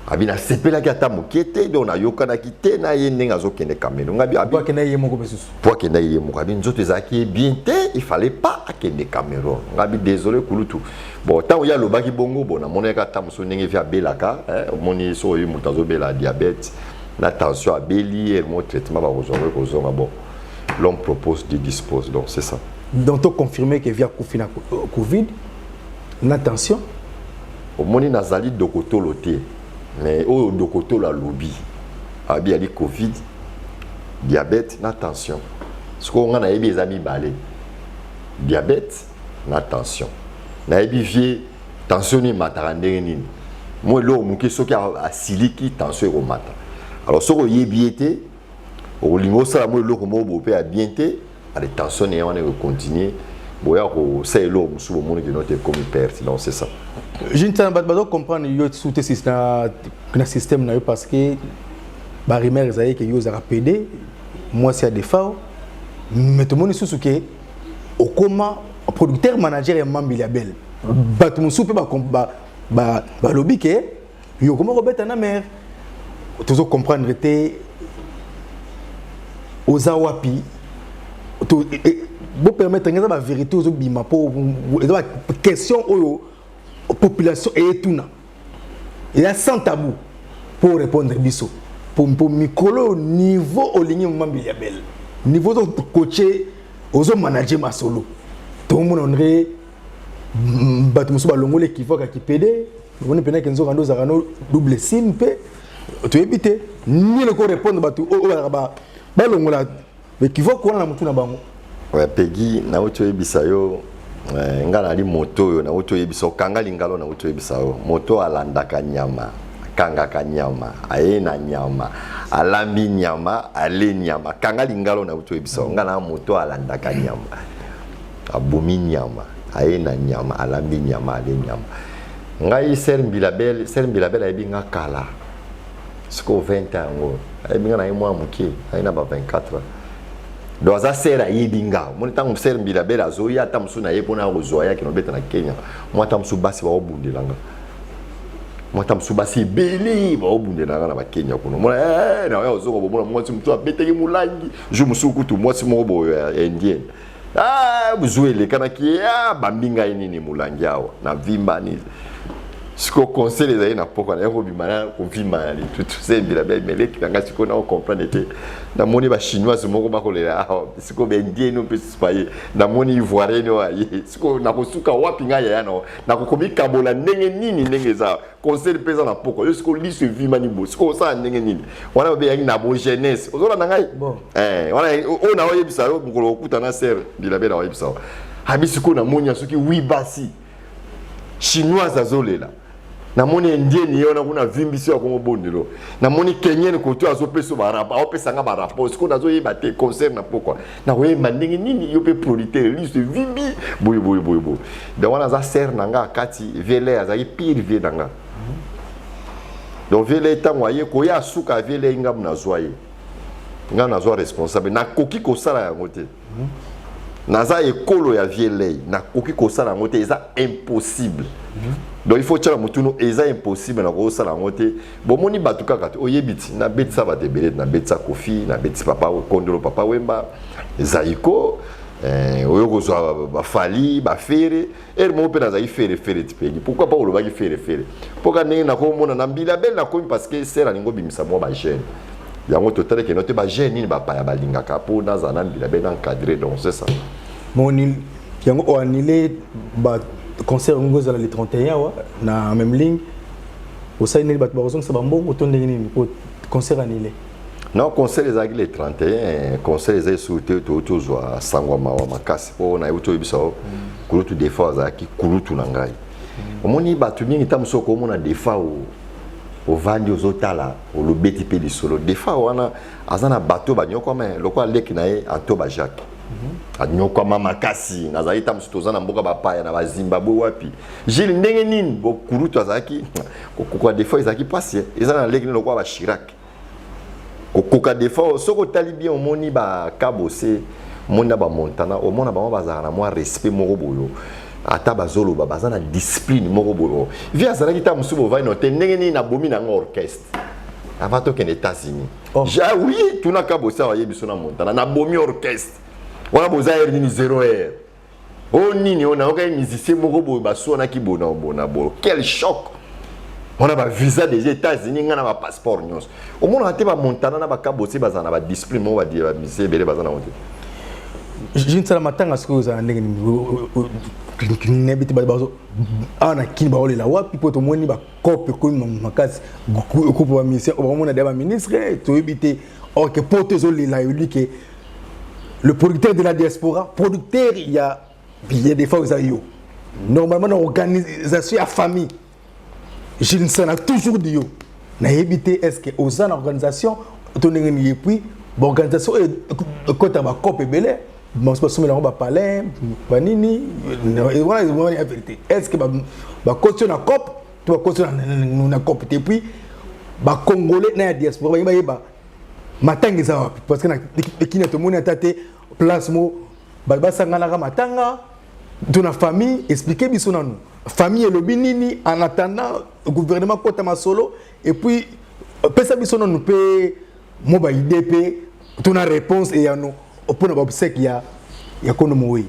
abi nasepelaki ata moke te, donc nayokanaki te na ye ndenge azokende Cameroun. Ngabi abi po akenda ye moko mpe susu. Po akendaki ye moko, abi nzoto ezalaki ye bien te, il fallait pas akende Cameroun. Ngabi désolé kulutu. Bon, ntango ye alobaki bongo, bon, namonaki ata mosusu ndenge vieux abelaka, omoni so oyo moto azobela diabète na tension, abeli mo traitement, bakozonga, ekozonga. Bon, l'homme propose, Dieu dispose. Donc c'est ça. Donc to confirmer que vieux akufi na Covid na tension? Omoni, nazali dokotolo te, mais oyo dokotolo alobi, abi ali Covid, diabète na tension. Sikoyo nga nayebi eza mibale, diabète na tension. Nayebi vieux tension nini emataka ndenge nini, mo eloko moke soki asiliki, tension ekomata. Alors soki oyebi ye te, okolinga osala mo eloko moko boye mpe ya bien te, ale tension na ye wana ekocontinue, boya kosala eloko mosusu, bomoni kino te ekomi perte. Donc c'est ça. Jules Nsana, bato bazocomprendre yo su te na système na yo, parce que barumeur ezali ke yo ozalaka pd, mwasi ya Defao, mais tomoni susu ke okoma Producteur manager ya Mambili Bel, bato mosusu mpe balobi ke yo koma kobeta na mare. Tozo comprendre te oza wapi. Bopermettre nga, eza bavérité ozobima mpo eza baquestion oyo population eyetuna, eza sans tabou pour répondre biso. Po mikolo oyo, niveau olingi Mambili ya Bele, niveau ozocoacher, ozomanager masolo, tomona ondre bato mosusu balongoli équivoque ya kipede. Omoni mpena ke nzoka nde ozalaka no double sim mpe toyebi te nini korépondre bato oyo bazalaka balongola équivoque wana na motu na bango. Ouais, Peggy, nauti oyebisa yo, nga nali moto oyo nauti oyebisa, okanga lingalo, nauti oyebisa yo, moto alandaka nyama, akangaka nyama, aye na nyama, alambi nyama, ale nyama. Kanga lingalo, nauti oyebisa yo, nga na moto alandaka nyama, abomi nyama, aye na nyama, alambi nyama, ale nyama. Ngai sœur Mbilabel, sœur Mbilabel ayebi nga kala, sikoyo 20 ans yango ayebi nga na ye mwa moke, aye na ba 24 ans. Donc aza sœur, ayebi nga. Omoni, ntango sœur Mbilabel azoya, ata mosusu na ye mpona kozwa ye akende obeta na Kenya, mwa ata mosusu basi baobundela nga, mwa ata mosusu basi ebele baobundela nga na bakenya kuna. Omona na oya ozonga, bomona mwasi mosusu abetaki molangi. Jour mosusu kutu mwasi moko boyo ya indienne, zwi elekanaki, bambi ngai nini molangi awa na vimba nini. Sikoyo conseil ezali na pokwa naye kobima na kovimba na litutu se mbila bia meleki na ngai. Sikoyo na comprendre te, namoni bachinoise moko bakolela awa, sikoyo baindienne mpe susu baye, namoni ivoirienne oyo aye. Sikoyo nakosuka wapi? Ngai yaya na nakokomikabola ndenge nini? Ndenge eza conseil mpe eza na pokwa yo, sikoyo liso evimani bo, sikoyo osala ndenge nini? Wana babeyaki na bo jeunesse, ozolanda ngai? Wana oyo naoyebisa yo, mokolo okuta na sœur Mbilabe, naoyebisa yo abi. Sikoyo namoni ya soki wi basi chinoise azolela, namoni indienne ye wana kuna vimbisi oyo akongo bondelo, namoni kenyenne koto azopesa aopesanga barapport. Sikoyo nazoyeba te, concert na pokwa nakoyeba ndenge nini? Yo mpe producteur, liso evimbi boye boye boye boye. Donc wana aza sœur na nga akati viele, azalaki pire vie na nga. Donc viele, ntango aye koya asuka viele, ngamu nazwa ye, nga nazwa responsable, nakoki kosala yango te. Naza ekolo ya vielei, nakoki kosala yango te, eza impossible. Donc il faut tiala motunu, eza impossible, nakosala yango te. Bomoni bato kaka te, oyebi ti nabetisa bato ebele, nabetisa Kofi, nabetisi papa Kondolo, Papa Wemba, Zaiko, oyo kozwa bafali bafere ere moko mpe nazalaki fere fere tipeli. Pourquoi pas olobaki fere fere? Mpoka ndenge nakomona na Mbila Bele, nakomi parce que sœur alingi obimisa mwa bajeune yango, totalaki no te bajeune nini bapaya balingaka mpo nazala na Mbila Bele, na encadré. Donc c'est ça. Moni yango oannulé baconcert yango ezala le 31 awa na même ligne, osali nini? Bato bakozongisa bambongo to ndenge nini po concert annulé? Non, concert ezalaki le 31, concert eza esuku te. Touti ozwa sango mawa makasi mpo nayebi toyebisa o kulutu Defa azalaki kulutu na ngai. Omoni bato mingi, ntango mosusu okomona Defa, ovandi ozotala, olobeti mpe lisolo. Defa wana aza na bato banyokwama lokola leki na ye Anto Bajacques, anyokwama makasi. Nazalaki ntango mosusu toza na mboka bapaya na bazimbabwe wapi, Gile ndenge nini bokulutu azalaki kokoka Defa, ezalaki mpasi. Eza na leki lokola bachirac kokoka Defa. Soki otali bien, omoni bakabose, omoni na bamontana, omona bango bazalaka na mwa respect moko boyo, ata bazoloba baza na discipline moko boyo. Vi azalaki ntango mosusu bovandi no te ndenge nini nabomi nango orchestre avant tokende États-Unis. Oh. Ja oui, tuna kabose awa, ayebi biso na Montana, nabomi orchestre wana. Boza heure nini? 0 heure oyo nini oyo nayokaki musicien moko boye baswanaki boye na boye na boye. Quel choc wana! Bavisa déjà États-Unis, ngai na bapasseport nyonso. Omonaka te bamontana na bakabose bazala na badiscipline moko, bamusicien ebele baza nango te. Jinsala matanga sikoyo ozala ndenge nini? Nayebi te, bato awa na Kini baolela wapi? Mpo tomoni bacope ekomi makasi, groupe bamusicien bakomona deya baministre, toyebi te. Or ke poto ezolela, yobi ke le producteur de la diaspora, producteur ya billet des fois eza yo. Normalement na organisation ya famille Jules Nsana, toujours di yo, nayebi te est ce que oza na organisation to ndenge nini? Et puis baorganisation oyo ekota bacope ebele, basomela yango bapalin banini wana ya vérité. Est ce que bakoti yo na cope to bakoti yo na cope te? Et puis bacongolais na ya diaspora bangi bayeba matanga eza wapi, parce que na Kini tomoni ata te place mo bato basanganaka matanga. To na famille, expliquer biso nanu famille elobi nini en attendant gouvernement kota masolo. Et puis pesa biso nanu mpe mo baide mpe to na réponse eyano mpona baobsèques ya kono mowei.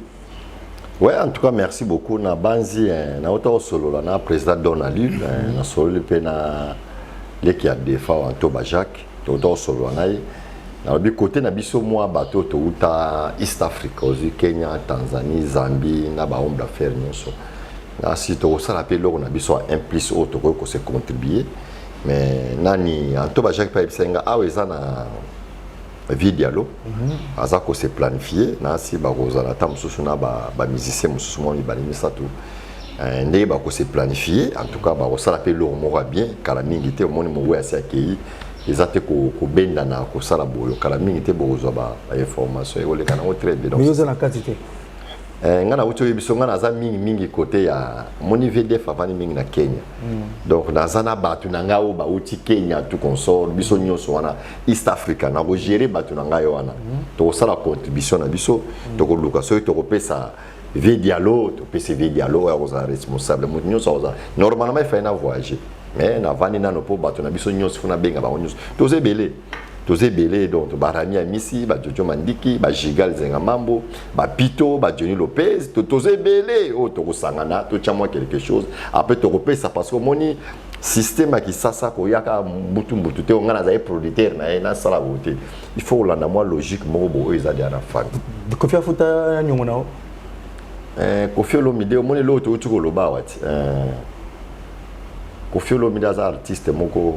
Ouais, en tout cas, merci beaucoup. Na banzi, na auto solo na président Donald, na solo pe na leki ya defa Antoba Jacques, to solo na ye. Nalobi côté na biso mwa bato touta East Africa, ozwi Kenya, Tanzanie, Zambie, na bahomme d'affaires nyonso. Na si tokosala mpe eloko na biso ya un plus oyo tokoki kose contribuer. Mais nani, Antoba Jacques mpe ayebisaki nga awa eza na vie dialo aza kose planifier na si bakozala ata mosusu na bamusicien mosusu mwa mibale misato, ndenge bakose planifier. En tout cas, bakosala mpe eloko moko ya bien kala mingi te. Omoni mowe asi akei, eza te kobendana kosala boyo. Kala mingi te bokozwa bainformation, ekoleka nango très bien. Mais oza na kati te? Ngai nauti oyebi so ngai naza mingimingi kote ya moni VDF, avandi mingi na Kenya. Donc naza na bato na ngai oyo bauti Kenya, tout consort biso nyonso wana East Africa. Nakogérer bato na ngai wana, tokosala contribution na biso, tokoluka soki tokopesa vie dialo, topesi vie dialo oyo akozala responsable. Moto nyonso akozala normalement efai na voyager, mais navandi nano mpo bato na biso nyonso fo nabenga bango nyonso. Toza ebele, toza ebele. Donc barami Amisi, bajojo Mandiki, bagigal Zenga Mambo, bapito, bajohnny Lopez, toza ebele oyo tokosangana, totya mwa quelque chose. Après tokopesa, parce que omoni système ya kisasa koyaka mbutu mbutu te. Ngai nazali producteur na ye, nasala boye te. Il faut kolanda mwa logique moko boye oyo eza deya na famille. Kofi afuta nyongo na yo? Kofi Olomide, omoni eloko touti koloba awa ti, Kofi Olomide aza artiste moko.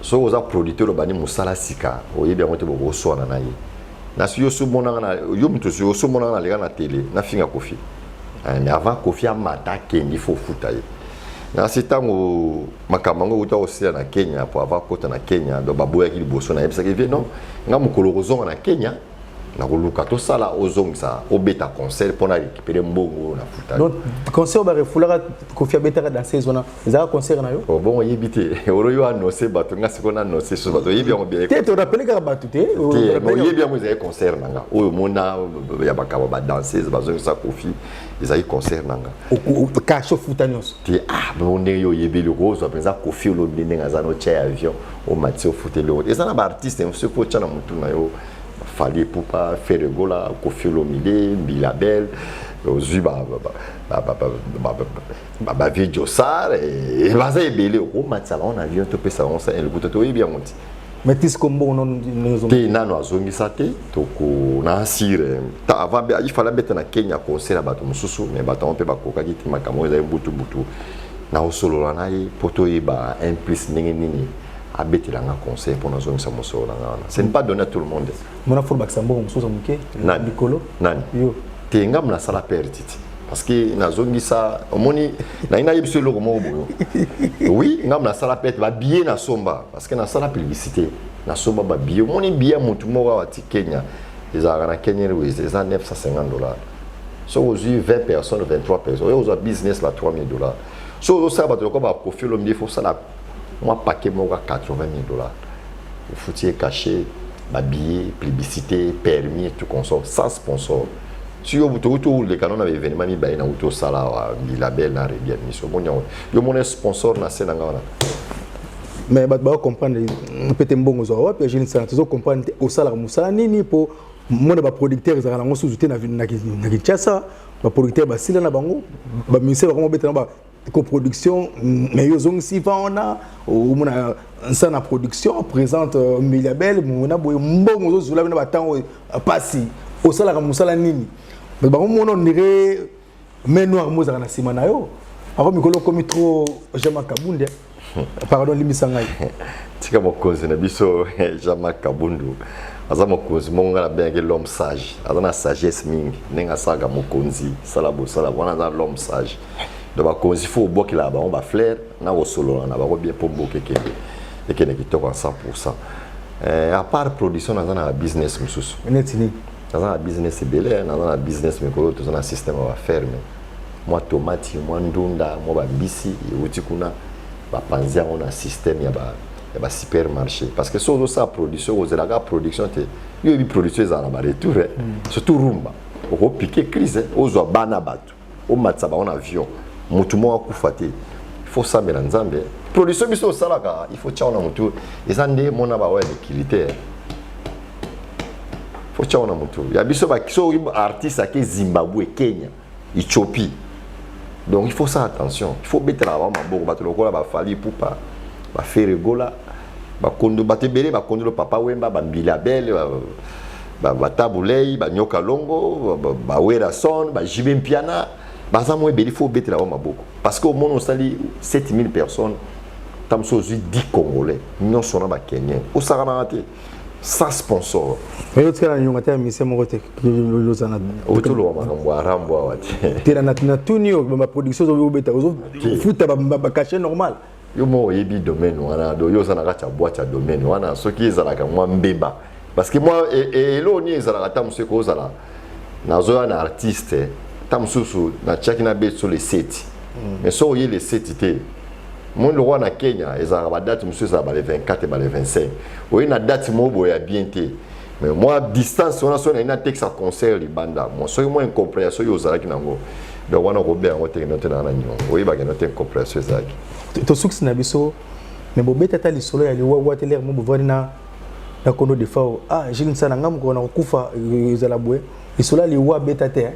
Soki oza producteur, obandi mosala sika, oyebi yango te, bokoswana na ye. Nasi yo somonanga na yo moto osomonanga na leka na télé nafinga Kofi. Mais avant Kofi amata akende, faut ofuta ye. Nasi ntango makambo yango euta kosila na Kenya, po avant akota na Kenya, donc baboyaki liboso. Nayebisaki vie non, nga mokolo kozonga na Kenya, nakoluka tosala, ozongisa, obeta concert mpona récupérer mbongo na futa. Donc concert barefulaka Kofi abetaka danseuse wana, ezalaka concert na yo? Oh, bon, oyebi te, oro yo annonce bato, nga sikoyo na annonce so bato oyebi yango bien. Te, torappeler kaka bato te. Te, mais oyebi yango, ezali concert na nga oyo omona ya makambo badanseuse bazongisa Kofi, ezali concert na nga. Cachet ofuta nyonso? Te, ah bongo ndenge yo oyebeli, okozwa mpenza Kofi olobi ndenge aza na otya ya avion, omati, ofuteli oyo. Eza na baartiste soki otya na motu na yo Fally Ipupa, Ferre Gola, Kofi Olomide, Mbilabel, ozwi bavie Josar, baza ebele, okomatisa bango na avion, topesa bango sa elekuta, toyebi yango ti. Mais tisiko mbongo? Te, nano azongisa te. Toko na asire avant il fallait abeta na Kenya concert ya bato mosusu, mais bato yango mpe bakokaki te. Makambo oyo ezali mbutu-butu. Na osolola na ye mpo toyeba un plus ndenge nini abetelanga concert mpo nazongisa mosolo na nga wana. Ce n'est pas donné à tout le monde. Mona fo bakisa mbongo mosusu ya moke. Nani? Likolo. Nani? Yo. Te, ngambo nasala perte ti, parce que nazongisa, omoni nayi nayebi so eloko moko boyo. Oui, ngambo nasala perte, babillet nasomba, parce que nasala publicité, nasomba babillet. Omoni billet ya motu moko awa ti Kenya, ezalaka na Kenya Airways, eza 950 $. Soki ozwi 20 personnes, 23 personnes, oyo ozwa business la 3000 $. Soki ozosala bato lokola baKofi Olomide, faut osala mwa paquet moko ya 80 000 $. Ofuti ye cachet, babillet, publicité, permis, tout consort, sans sponsor. Si yo touti oleka no na baévénement mibale na uti osala awa, Mbilabel na Rebi ya miso, omoni yango, yo mona sponsor na se na nga wana. Mais bato bakocomprendre mpe te mbongo ozwaka wapi. Agile Sana, tozocomprendre te osalaka mosala nini, mpo mona baproducteur ezalaka nango susu te na Kinshasa. Baproducteur basila na bango, bamusicien bango babeta na coproduction, mais yo ozongisi va wana, omona Nsana Production présente Miliabel mona boye, mbongo ozozula bino batango pasi. Osalaka mosala nini? Bango mona ondire main noire mo ezalaka na nsima na yo. Ako mikolo okomi trop Jean-Marc Kabunde, pardon, limbisa ngai. Tika mokonzi na biso Jean-Marc Kabundu, aza mokonzi moko ngai nabengaki l'homme sage. Aza na sagesse mingi ndenge asalaka mokonzi, sala bosala wana, aza l'homme sage. Donc bakonzi faut obwakelaka bango bafleur na kosolola na bango bien mpo mboka ekende kitoko en 100. À part production, naza na business mosusu. Neti nini? Naza na business ebele. Naza na business mikolo toza na système ya baferme, mwa tomati, mwa ndunda, mwa bambisi euti kuna, bapanzi yango na système ya ba supermarché. Parce que soki ozosala production, ozelaka production te. Yo oyebi production ezala na baretour, surtout rumba. Okopike crise, ozwa bana bato, omatisa bango na avion, motu moko akufa te. Il faut sambela Nzambe. Production biso osalaka, il faut tia na motu eza nde mona baoyo ya mikili te. Faut tia na motu ya biso. Soki artiste ake Zimbabwe, Kenya, Éthiopie, donc il faut ça, attention, il faut betelaka bango maboko. Bato lokola baFally Ipupa, baFerre Gola, bakondo, bato ebele, bakondolo, Papa Wemba, bambila bele, baTabu Ley, banyoka longo, baWerrason, baJB Mpiana, baza mo ebele. Il faut obetela bango maboko parce que omona osali 7000 personnes, ta mosusu ozwi 10 Congolais nyonso na baKenyan, osakanaka te sans sponsor. Mais otikala na nyonga te ya mise moko te. Otoloba makambo ya Rambo awa te. Te, na tuni oyo baproduction ozobeta, ozofuta bacachet normal. Yo moko oyebi domaine wana. Do yo oza na kati ya boîte ya domaine wana. Soki ezalaka mwa mbeba, parce que mwa eloko nini ezalaka, ata mosusu ekozala nazoya na artiste, ta mosusu natiaki na beso le 7, mais soki oye le 7 te, moi lokwa na Kenya ezalaka badate mosusu, ezala bale 24, bale 25, oye na date moko boye ya bien te. Mais moi distance wana, soki nayi natekisa concert libanda, mo soki mwa incompréhension oyo ozalaki nango, donc wana okobeya yango te. Kendo te na na nyongo, oyebaka no te incompréhension ezalaki. Tosukisi na biso, mais bobeta ata lisolo ya liwa te. Lere mo bovandi na Kondo Defao, ah, Jules Nsana, nga mokolo na kokufa ezala boye. Lisolo ya liwa beta te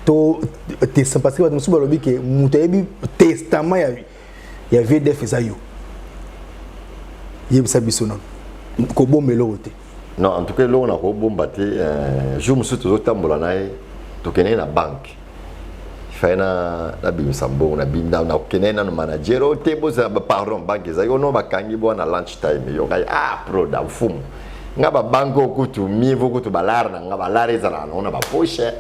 to testament, parce que bato mosusu balobi ke moto ayebi testament ya VDF eza yo. Yebisa biso nano, kobomba eloko te. Non, en tout cas eloko na kobomba te, jour mosusu tozotambola na ye, tokendeki na banque, faye na nabimisa mbongo, nakokende nano manager oyo te, bozala pardon, banque ezalaki ono bakangi bo na lunch time. Yo ngai, ah, proda mfumu nga babanque oyo kutu mivo kutu balare na nga, balare ezalaka nango na bapoche,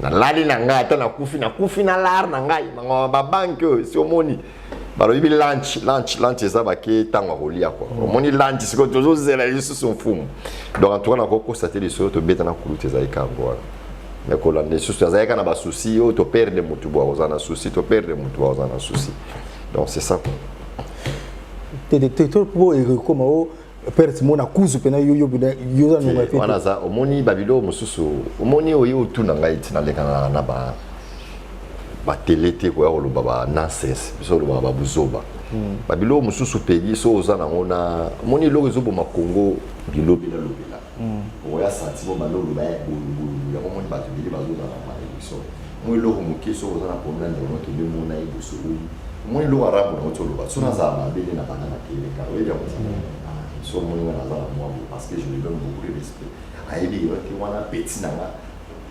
nalali na ngai, ata nakufi, nakufi na lare na ngai. Bango babanque oyo si omoni balobi lunch, lunch, lunch eza bake ntango ya kolia kua. Omoni lunch, sikoyo tozozela lisusu mfumu. Donc en tout cas nakokosa te, lisolo tobeta na kulutu ezali kango wana. Mais kolanda lisusu azalaki kaka na basusi oyo toperdre motu boa kozala na souci, toperdre motu boa kozala na souci. Donc c'est ça quoi. Te, te, po ekoma o perte mo na kuzu mpena yo yo yo oza nionga te. Wana aza omoni babiloko mosusu, omoni oyo otuna ngai ti nalekana na ba batele te, koya koloba ba nonsense. Biso olobaka babuzoba, babiloko mosusu pegi so oza nango na omoni eloko ezoboma Congo, bilobela lobela, oya sentiment, baloloba ya bolobolobo yango. Omoni bato ebele bazozala na malédiction. Mo eloko moke, soki oza na problème na ndeko, okende mona ye bosololi. Omoni eloko arabu na oti oloba, so nazala mabe nde na banda na tele kaka, oyebi yango. So omoni nga naza na mwa boye parce que je lui donne beaucoup de respect. Ayebi keno te wana petit na nga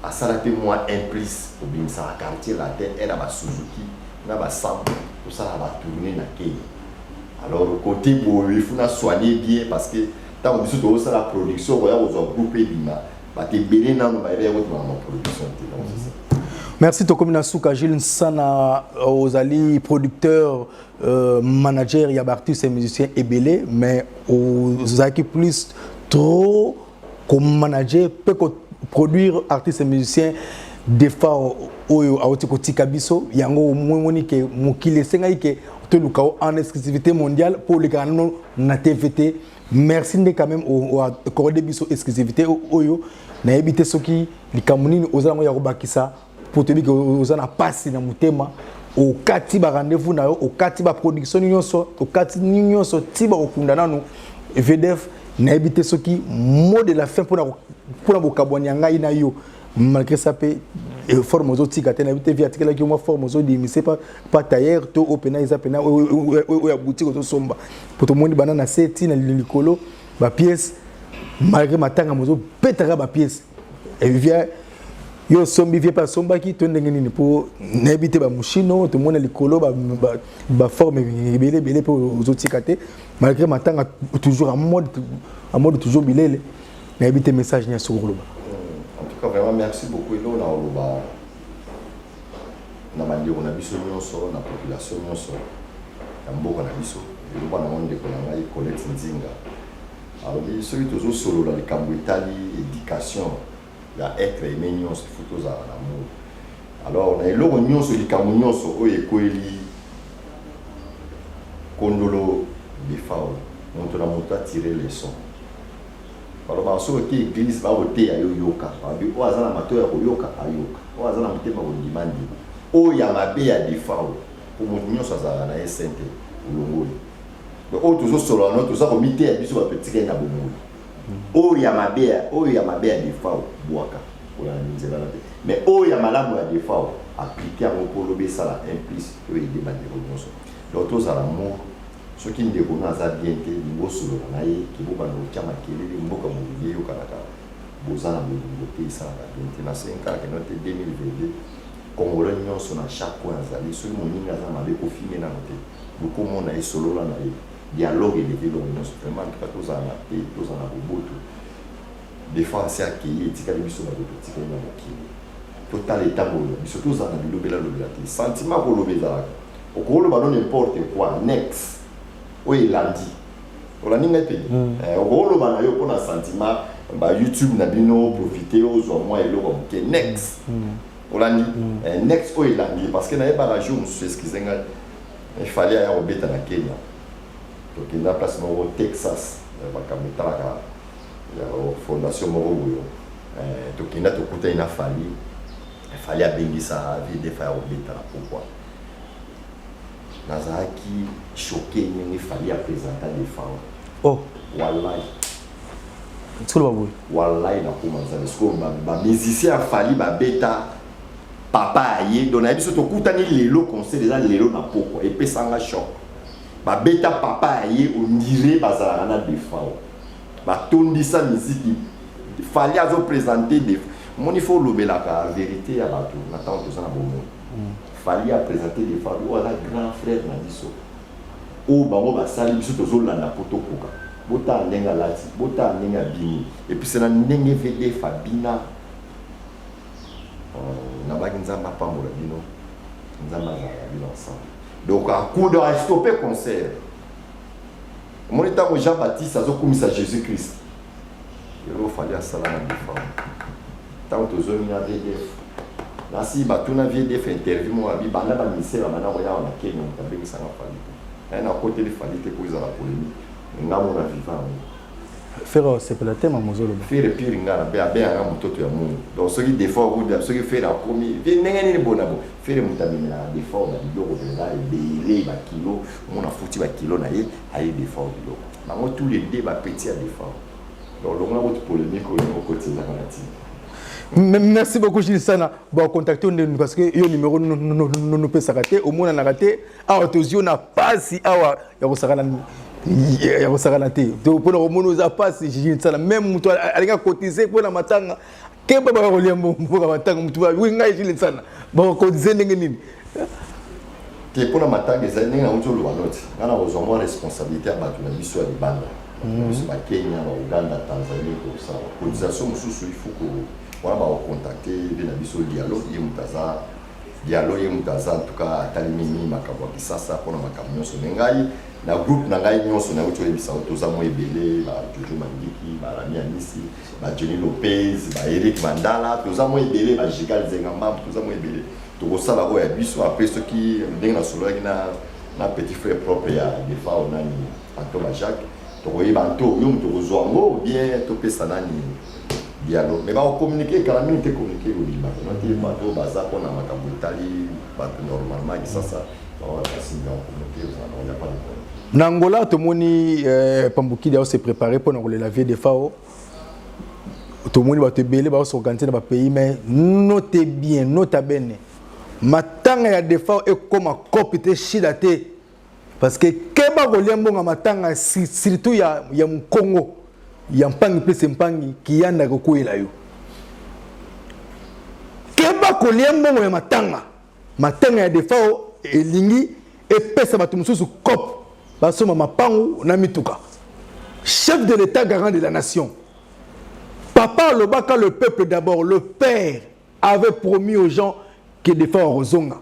asala mpe mwa un plus, kobimisaka Quartier Latin e na baSuzuki na basambo, tosala batournée na Kenya. Alors côté boye, il faut na soigner bien parce que ntango biso tozosala production, koya kozwa groupe ebima, bato ebele nano bayebi ya kotimaka ma production te. Donc c'est ça. Merci. Tokomi na suka. Jules Nsana, ozali producteur, manager ya baartiste et musicien ebele, mais ozalaki plus trop komanager mpe koproduire artiste et musicien Defao oyo awuti kotika biso. Yango omoni ke mokili esengaki ke toluka o en exclusivité mondiale mpo olekaka nano na TVT. Merci nde quand même oaccorde biso exclusivité oyo. Nayebi te soki likambo nini oza nango ya kobakisa, mpo toyebi ke oza na pasi na motema. Okati barendez-vous na yo, okati baproduction nyonso, okati nyonso ti bakokunda nanu VDF. Nayebi te soki mot de la fin mpona bokabwani ya ngai na yo. Malgré ça mpe forme ozotika te, nayebi te vi atikelaki yo mwa forme ozodimise pa tailleur to oyo pena eza pena oyo ya boutique ozosomba, po tomoni banda na se ti na likolo bapièce. Malgré matanga, mozobetaka bapièce via yo osombi, vie mpe asombaki to ndenge nini? Mpo nayebi te, bamushino tomona likolo, baforme ebele ebele mpe ozotika te malgré matanga, toujours en mode, en mode toujours bilele. Nayebi te message nyonso koloba. En tout cas vraiment merci beaucoup. Eloko na koloba na bandeko na biso nyonso, na population nyonso ya mboka na biso, eloba nango ndeko na ngai Colette Nzinga, alobi soki tozosolola likambo etali éducation ya être aimé nyonso, il faut tozala na amour. Alors na eloko nyonso, likambo nyonso oyo ekweli Kondolo Defao, moto na moto atire leçon. Balobaka soki oke eglise bakoteya yo, yoka. Balobi oyo aza na matoyi ya koyoka ayoka, oyo aza na motema kondima andima. Oyo ya mabe ya Defao, po moto nyonso azalaka na ye saint te, olongoli. Donc oyo tozosolola no toza komiteya biso bato etikali na bomoi. Oyo ya mabe ya oyo ya mabe ya Defao bwaka, kolanda nzela na te. Mais oyo ya malamu ya Defao appliquer yango po lobi esala un plus oyo aide bandeko nyonso. Donc tozala moko. Soki ndeko no aza bien te, linga osolola na ye ke bobanda kotia makelele mboka mobimba eyokanaka boza na bolingo te, esalaka bien te. Nasengi kaka ke no te 2022 congolais nyonso na chaque coin azali, soki moninga aza mabe kofinge nano te, luka omona ye, solola na ye, dialogue eleki eloko nyonso. Vraiment en tout cas tozala na paix, tozala na boboto. Des fois asi akeyi, etikali biso bato totikali na mokili, totala etamboli na biso, tozala na bilobela lobela te. Sentiment koloba ezalaka, okoloba no n'importe quoi next oyo elandi, olandi ngai mpe okoloba na yo mpona sentiment ba YouTube na bino, profite ozwa mwa eloko ya moke next olandi next oyo elandi, parce que nayebaka jour mosusu, excuse ngai, efali aya kobeta na Kenya, tokenda place moko Texas, makambo etalaka ya fondation moko boyo, tokenda tokutani na Fally. Fally abengisa VDF ya kobeta na pokwa. Nazalaki choqué ndenge Fally apresenta Defao. Oh. Wallahi. Solo baboye. Wallahi, nakoma Nzambe. Sikoyo bamusicien ya Fally babeta papa aye, donc nayebi so tokutani lelo, concert eza lelo na pokwa, epesanga choc. Babeta papa aye, ondire bazalaka na Defao, batondisa miziki, Fally azoprésente Defao. Omoni, fo olobelaka vérité ya bato na ntango toza na bomoi. Fally aprésente Defao oyo aza grand frère na biso, oyo bango basali biso tozolanda mpo tokoka. Botala ndenge alati, botala ndenge abimi, et puis na ndenge VDF abina. Nabaki Nzambe apambola bino, Nzambe azala na bino ensemble. Donc akuda astoppe concert. Omoni, ntango Jean Baptiste azokumisa Jésus Christ, eloko Fally asala na Defao, ntango tozongi na VDF, nasi batuna VDF interview moko, abi banda baministère banda koyawa na Kenya, moto abengisanga Fally te, naye nakoteli Fally te po ezala polémique, nga mona viva yango. Ferre osepela te, mama ozoloba. Ferre pire, nga na abengaka mototo ya Mungu. Donc soki Defao kuda, soki Ferre akomi ndenge nini bona bo Ferre, moto amemelaka Defao ba biloko mpenza ebele, bakilo, omona futi bakilo na ye, aye Defao biloko bango tous les deux bapeti ya Defao. Donc longola kuti polémique oyo okoti, ezaka na ntina. Merci beaucoup Jules Sana. Bon, contacter ndeni, parce que yo numéro nopesaka te, omonanaka te. Awa tozwi yo na pasi awa ya kosakana, ya kosakana te mpona komona oza pasi. Jules Sana, même moto alingi akotize mpona matanga, keba, baka kolia mboka matanga, motu wi ngai Jules Sana bakotize ndenge nini? Te, mpona matanga ezali ndenge nauti oloba noti, ngai na kozwa mwa responsabilité ya bato na biso ya libanda, na biso Bakenya, Bauganda, Tanzanie, kosala cotisation mosusu. Il faut wana bakocontacte mpe na biso Dialo, ye moto aza Dialo, ye moto aza en tout cas atali mingi makambo ya Kisasa mpona makambo nyonso. Me ngai na groupe na ngai nyonso nauti oyebisa oyo, toza mwa ebele, bajojo Mandiki, barami Amisi, bajenny Lopez, baeric Mandala, toza mwa ebele, bagigal Zenga Mbambu, toza mwa ebele, tokosala oyo ya biso. Apres soki ndenge nasololaki na petit frère propre ya Defao, nani, Anto Bajacques, tokoyeba nto yo moto okozwa yango bien, topesa nani Dialo, mais bakocommunique kala mingi te, communiqué ekobima no te. Bato oyo baza mpona makambo etali bato normalement Kisasa, basinga communiqué ozala, ya pas de problème. Na Angola tomoni Pambukidi aose préparé mpona kolela vie Defao. Tomoni bato ebele baosorganize na bapays, mais note bien, nota bene, matanga ya Defao ekóma cope te, shida te, parce que keba kolia mbongo matanga, surtout ya mokongo ya mpangi mpese mpangi kiyanda kokweyela yo. Keba kolia mbongo ya matanga. Matanga ya Defao elingi epesa bato mosusu cope, basomba mapangu na mituka. Chef de l'État, garant de la nation, papa alobaka le peuple d'abord. Le père avait promis aux gens que Defao akozonga.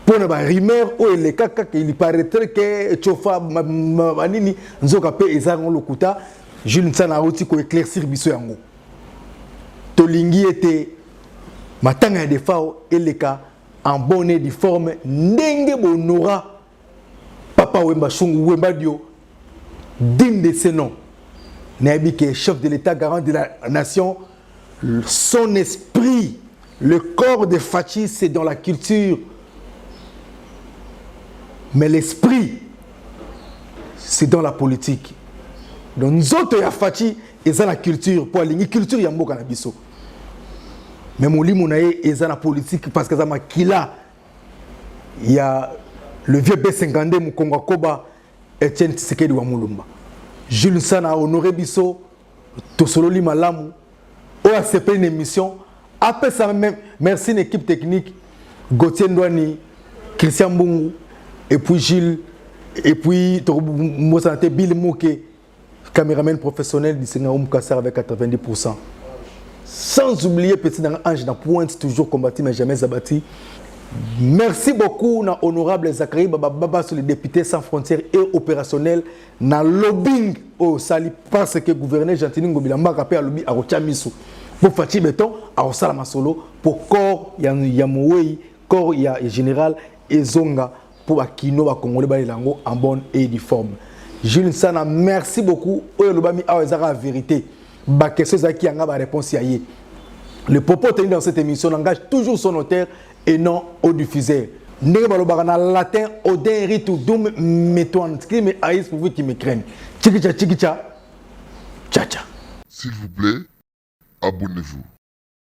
Mpona barumeur oyo eleka kaka, il paraîtrait que tsofa banini, nzoka mpe eza yango lokuta. Jules Nsana auti koéclaircir biso yango. Tolingi ete matanga ya Defao eleka en bonne et due forme, ndenge bonora Papa Wemba, Shungu Wemba Dio, digne de ce nom. Nayebi ke chef de l'État, garant de la nation, son esprit, le corps de Fatshi, c'est dans la culture. Mais l'esprit, c'est dans la politique. Donc nzoto ya Fatshi eza na culture po alingi culture ya mboka na biso. Mais molimo na ye eza na politique parce que eza makila ya le vieux B52 Mukongo Akoba Etienne Tshisekedi wa Mulumba. Jules Nsana honoré biso, tosololi malamu. Oyo asepeli na émission apesa même merci na équipe technique, Gauthier Ndwani, Christian Mbungu et puis Gilles, et puis tokobosana te Bill Moke, caméraman professionnel du Sénat Mukasar avec 90%. Sans oublier petit Ange na pointe, toujours combattu mais jamais abattu. Merci beaucoup na honorable Zachary Baba Baba sur les députés sans frontières et opérationnel na lobbying au sali, parce que gouverneur Gentiny Ngobila Mbaka pe alobi akotia miso pour Fatshi Béton, akosala masolo pour corps ya mowei, corps ya général ezonga pour bakino bakongole balela yango en bonne et due forme. Jules Nsana, merci beaucoup. Oyo elobami awa ezaka la vérité. Baquestion ezalaki yanga, baréponse ya ye. Le propos tenu dans cette émission n'engage toujours son auteur et non au diffuseur. Ndenge balobaka na latin, odin ritu dum metuan qui me haïs pourvu qui me craigne. Chikicha chikicha, cha cha. S'il vous plaît, abonnez-vous.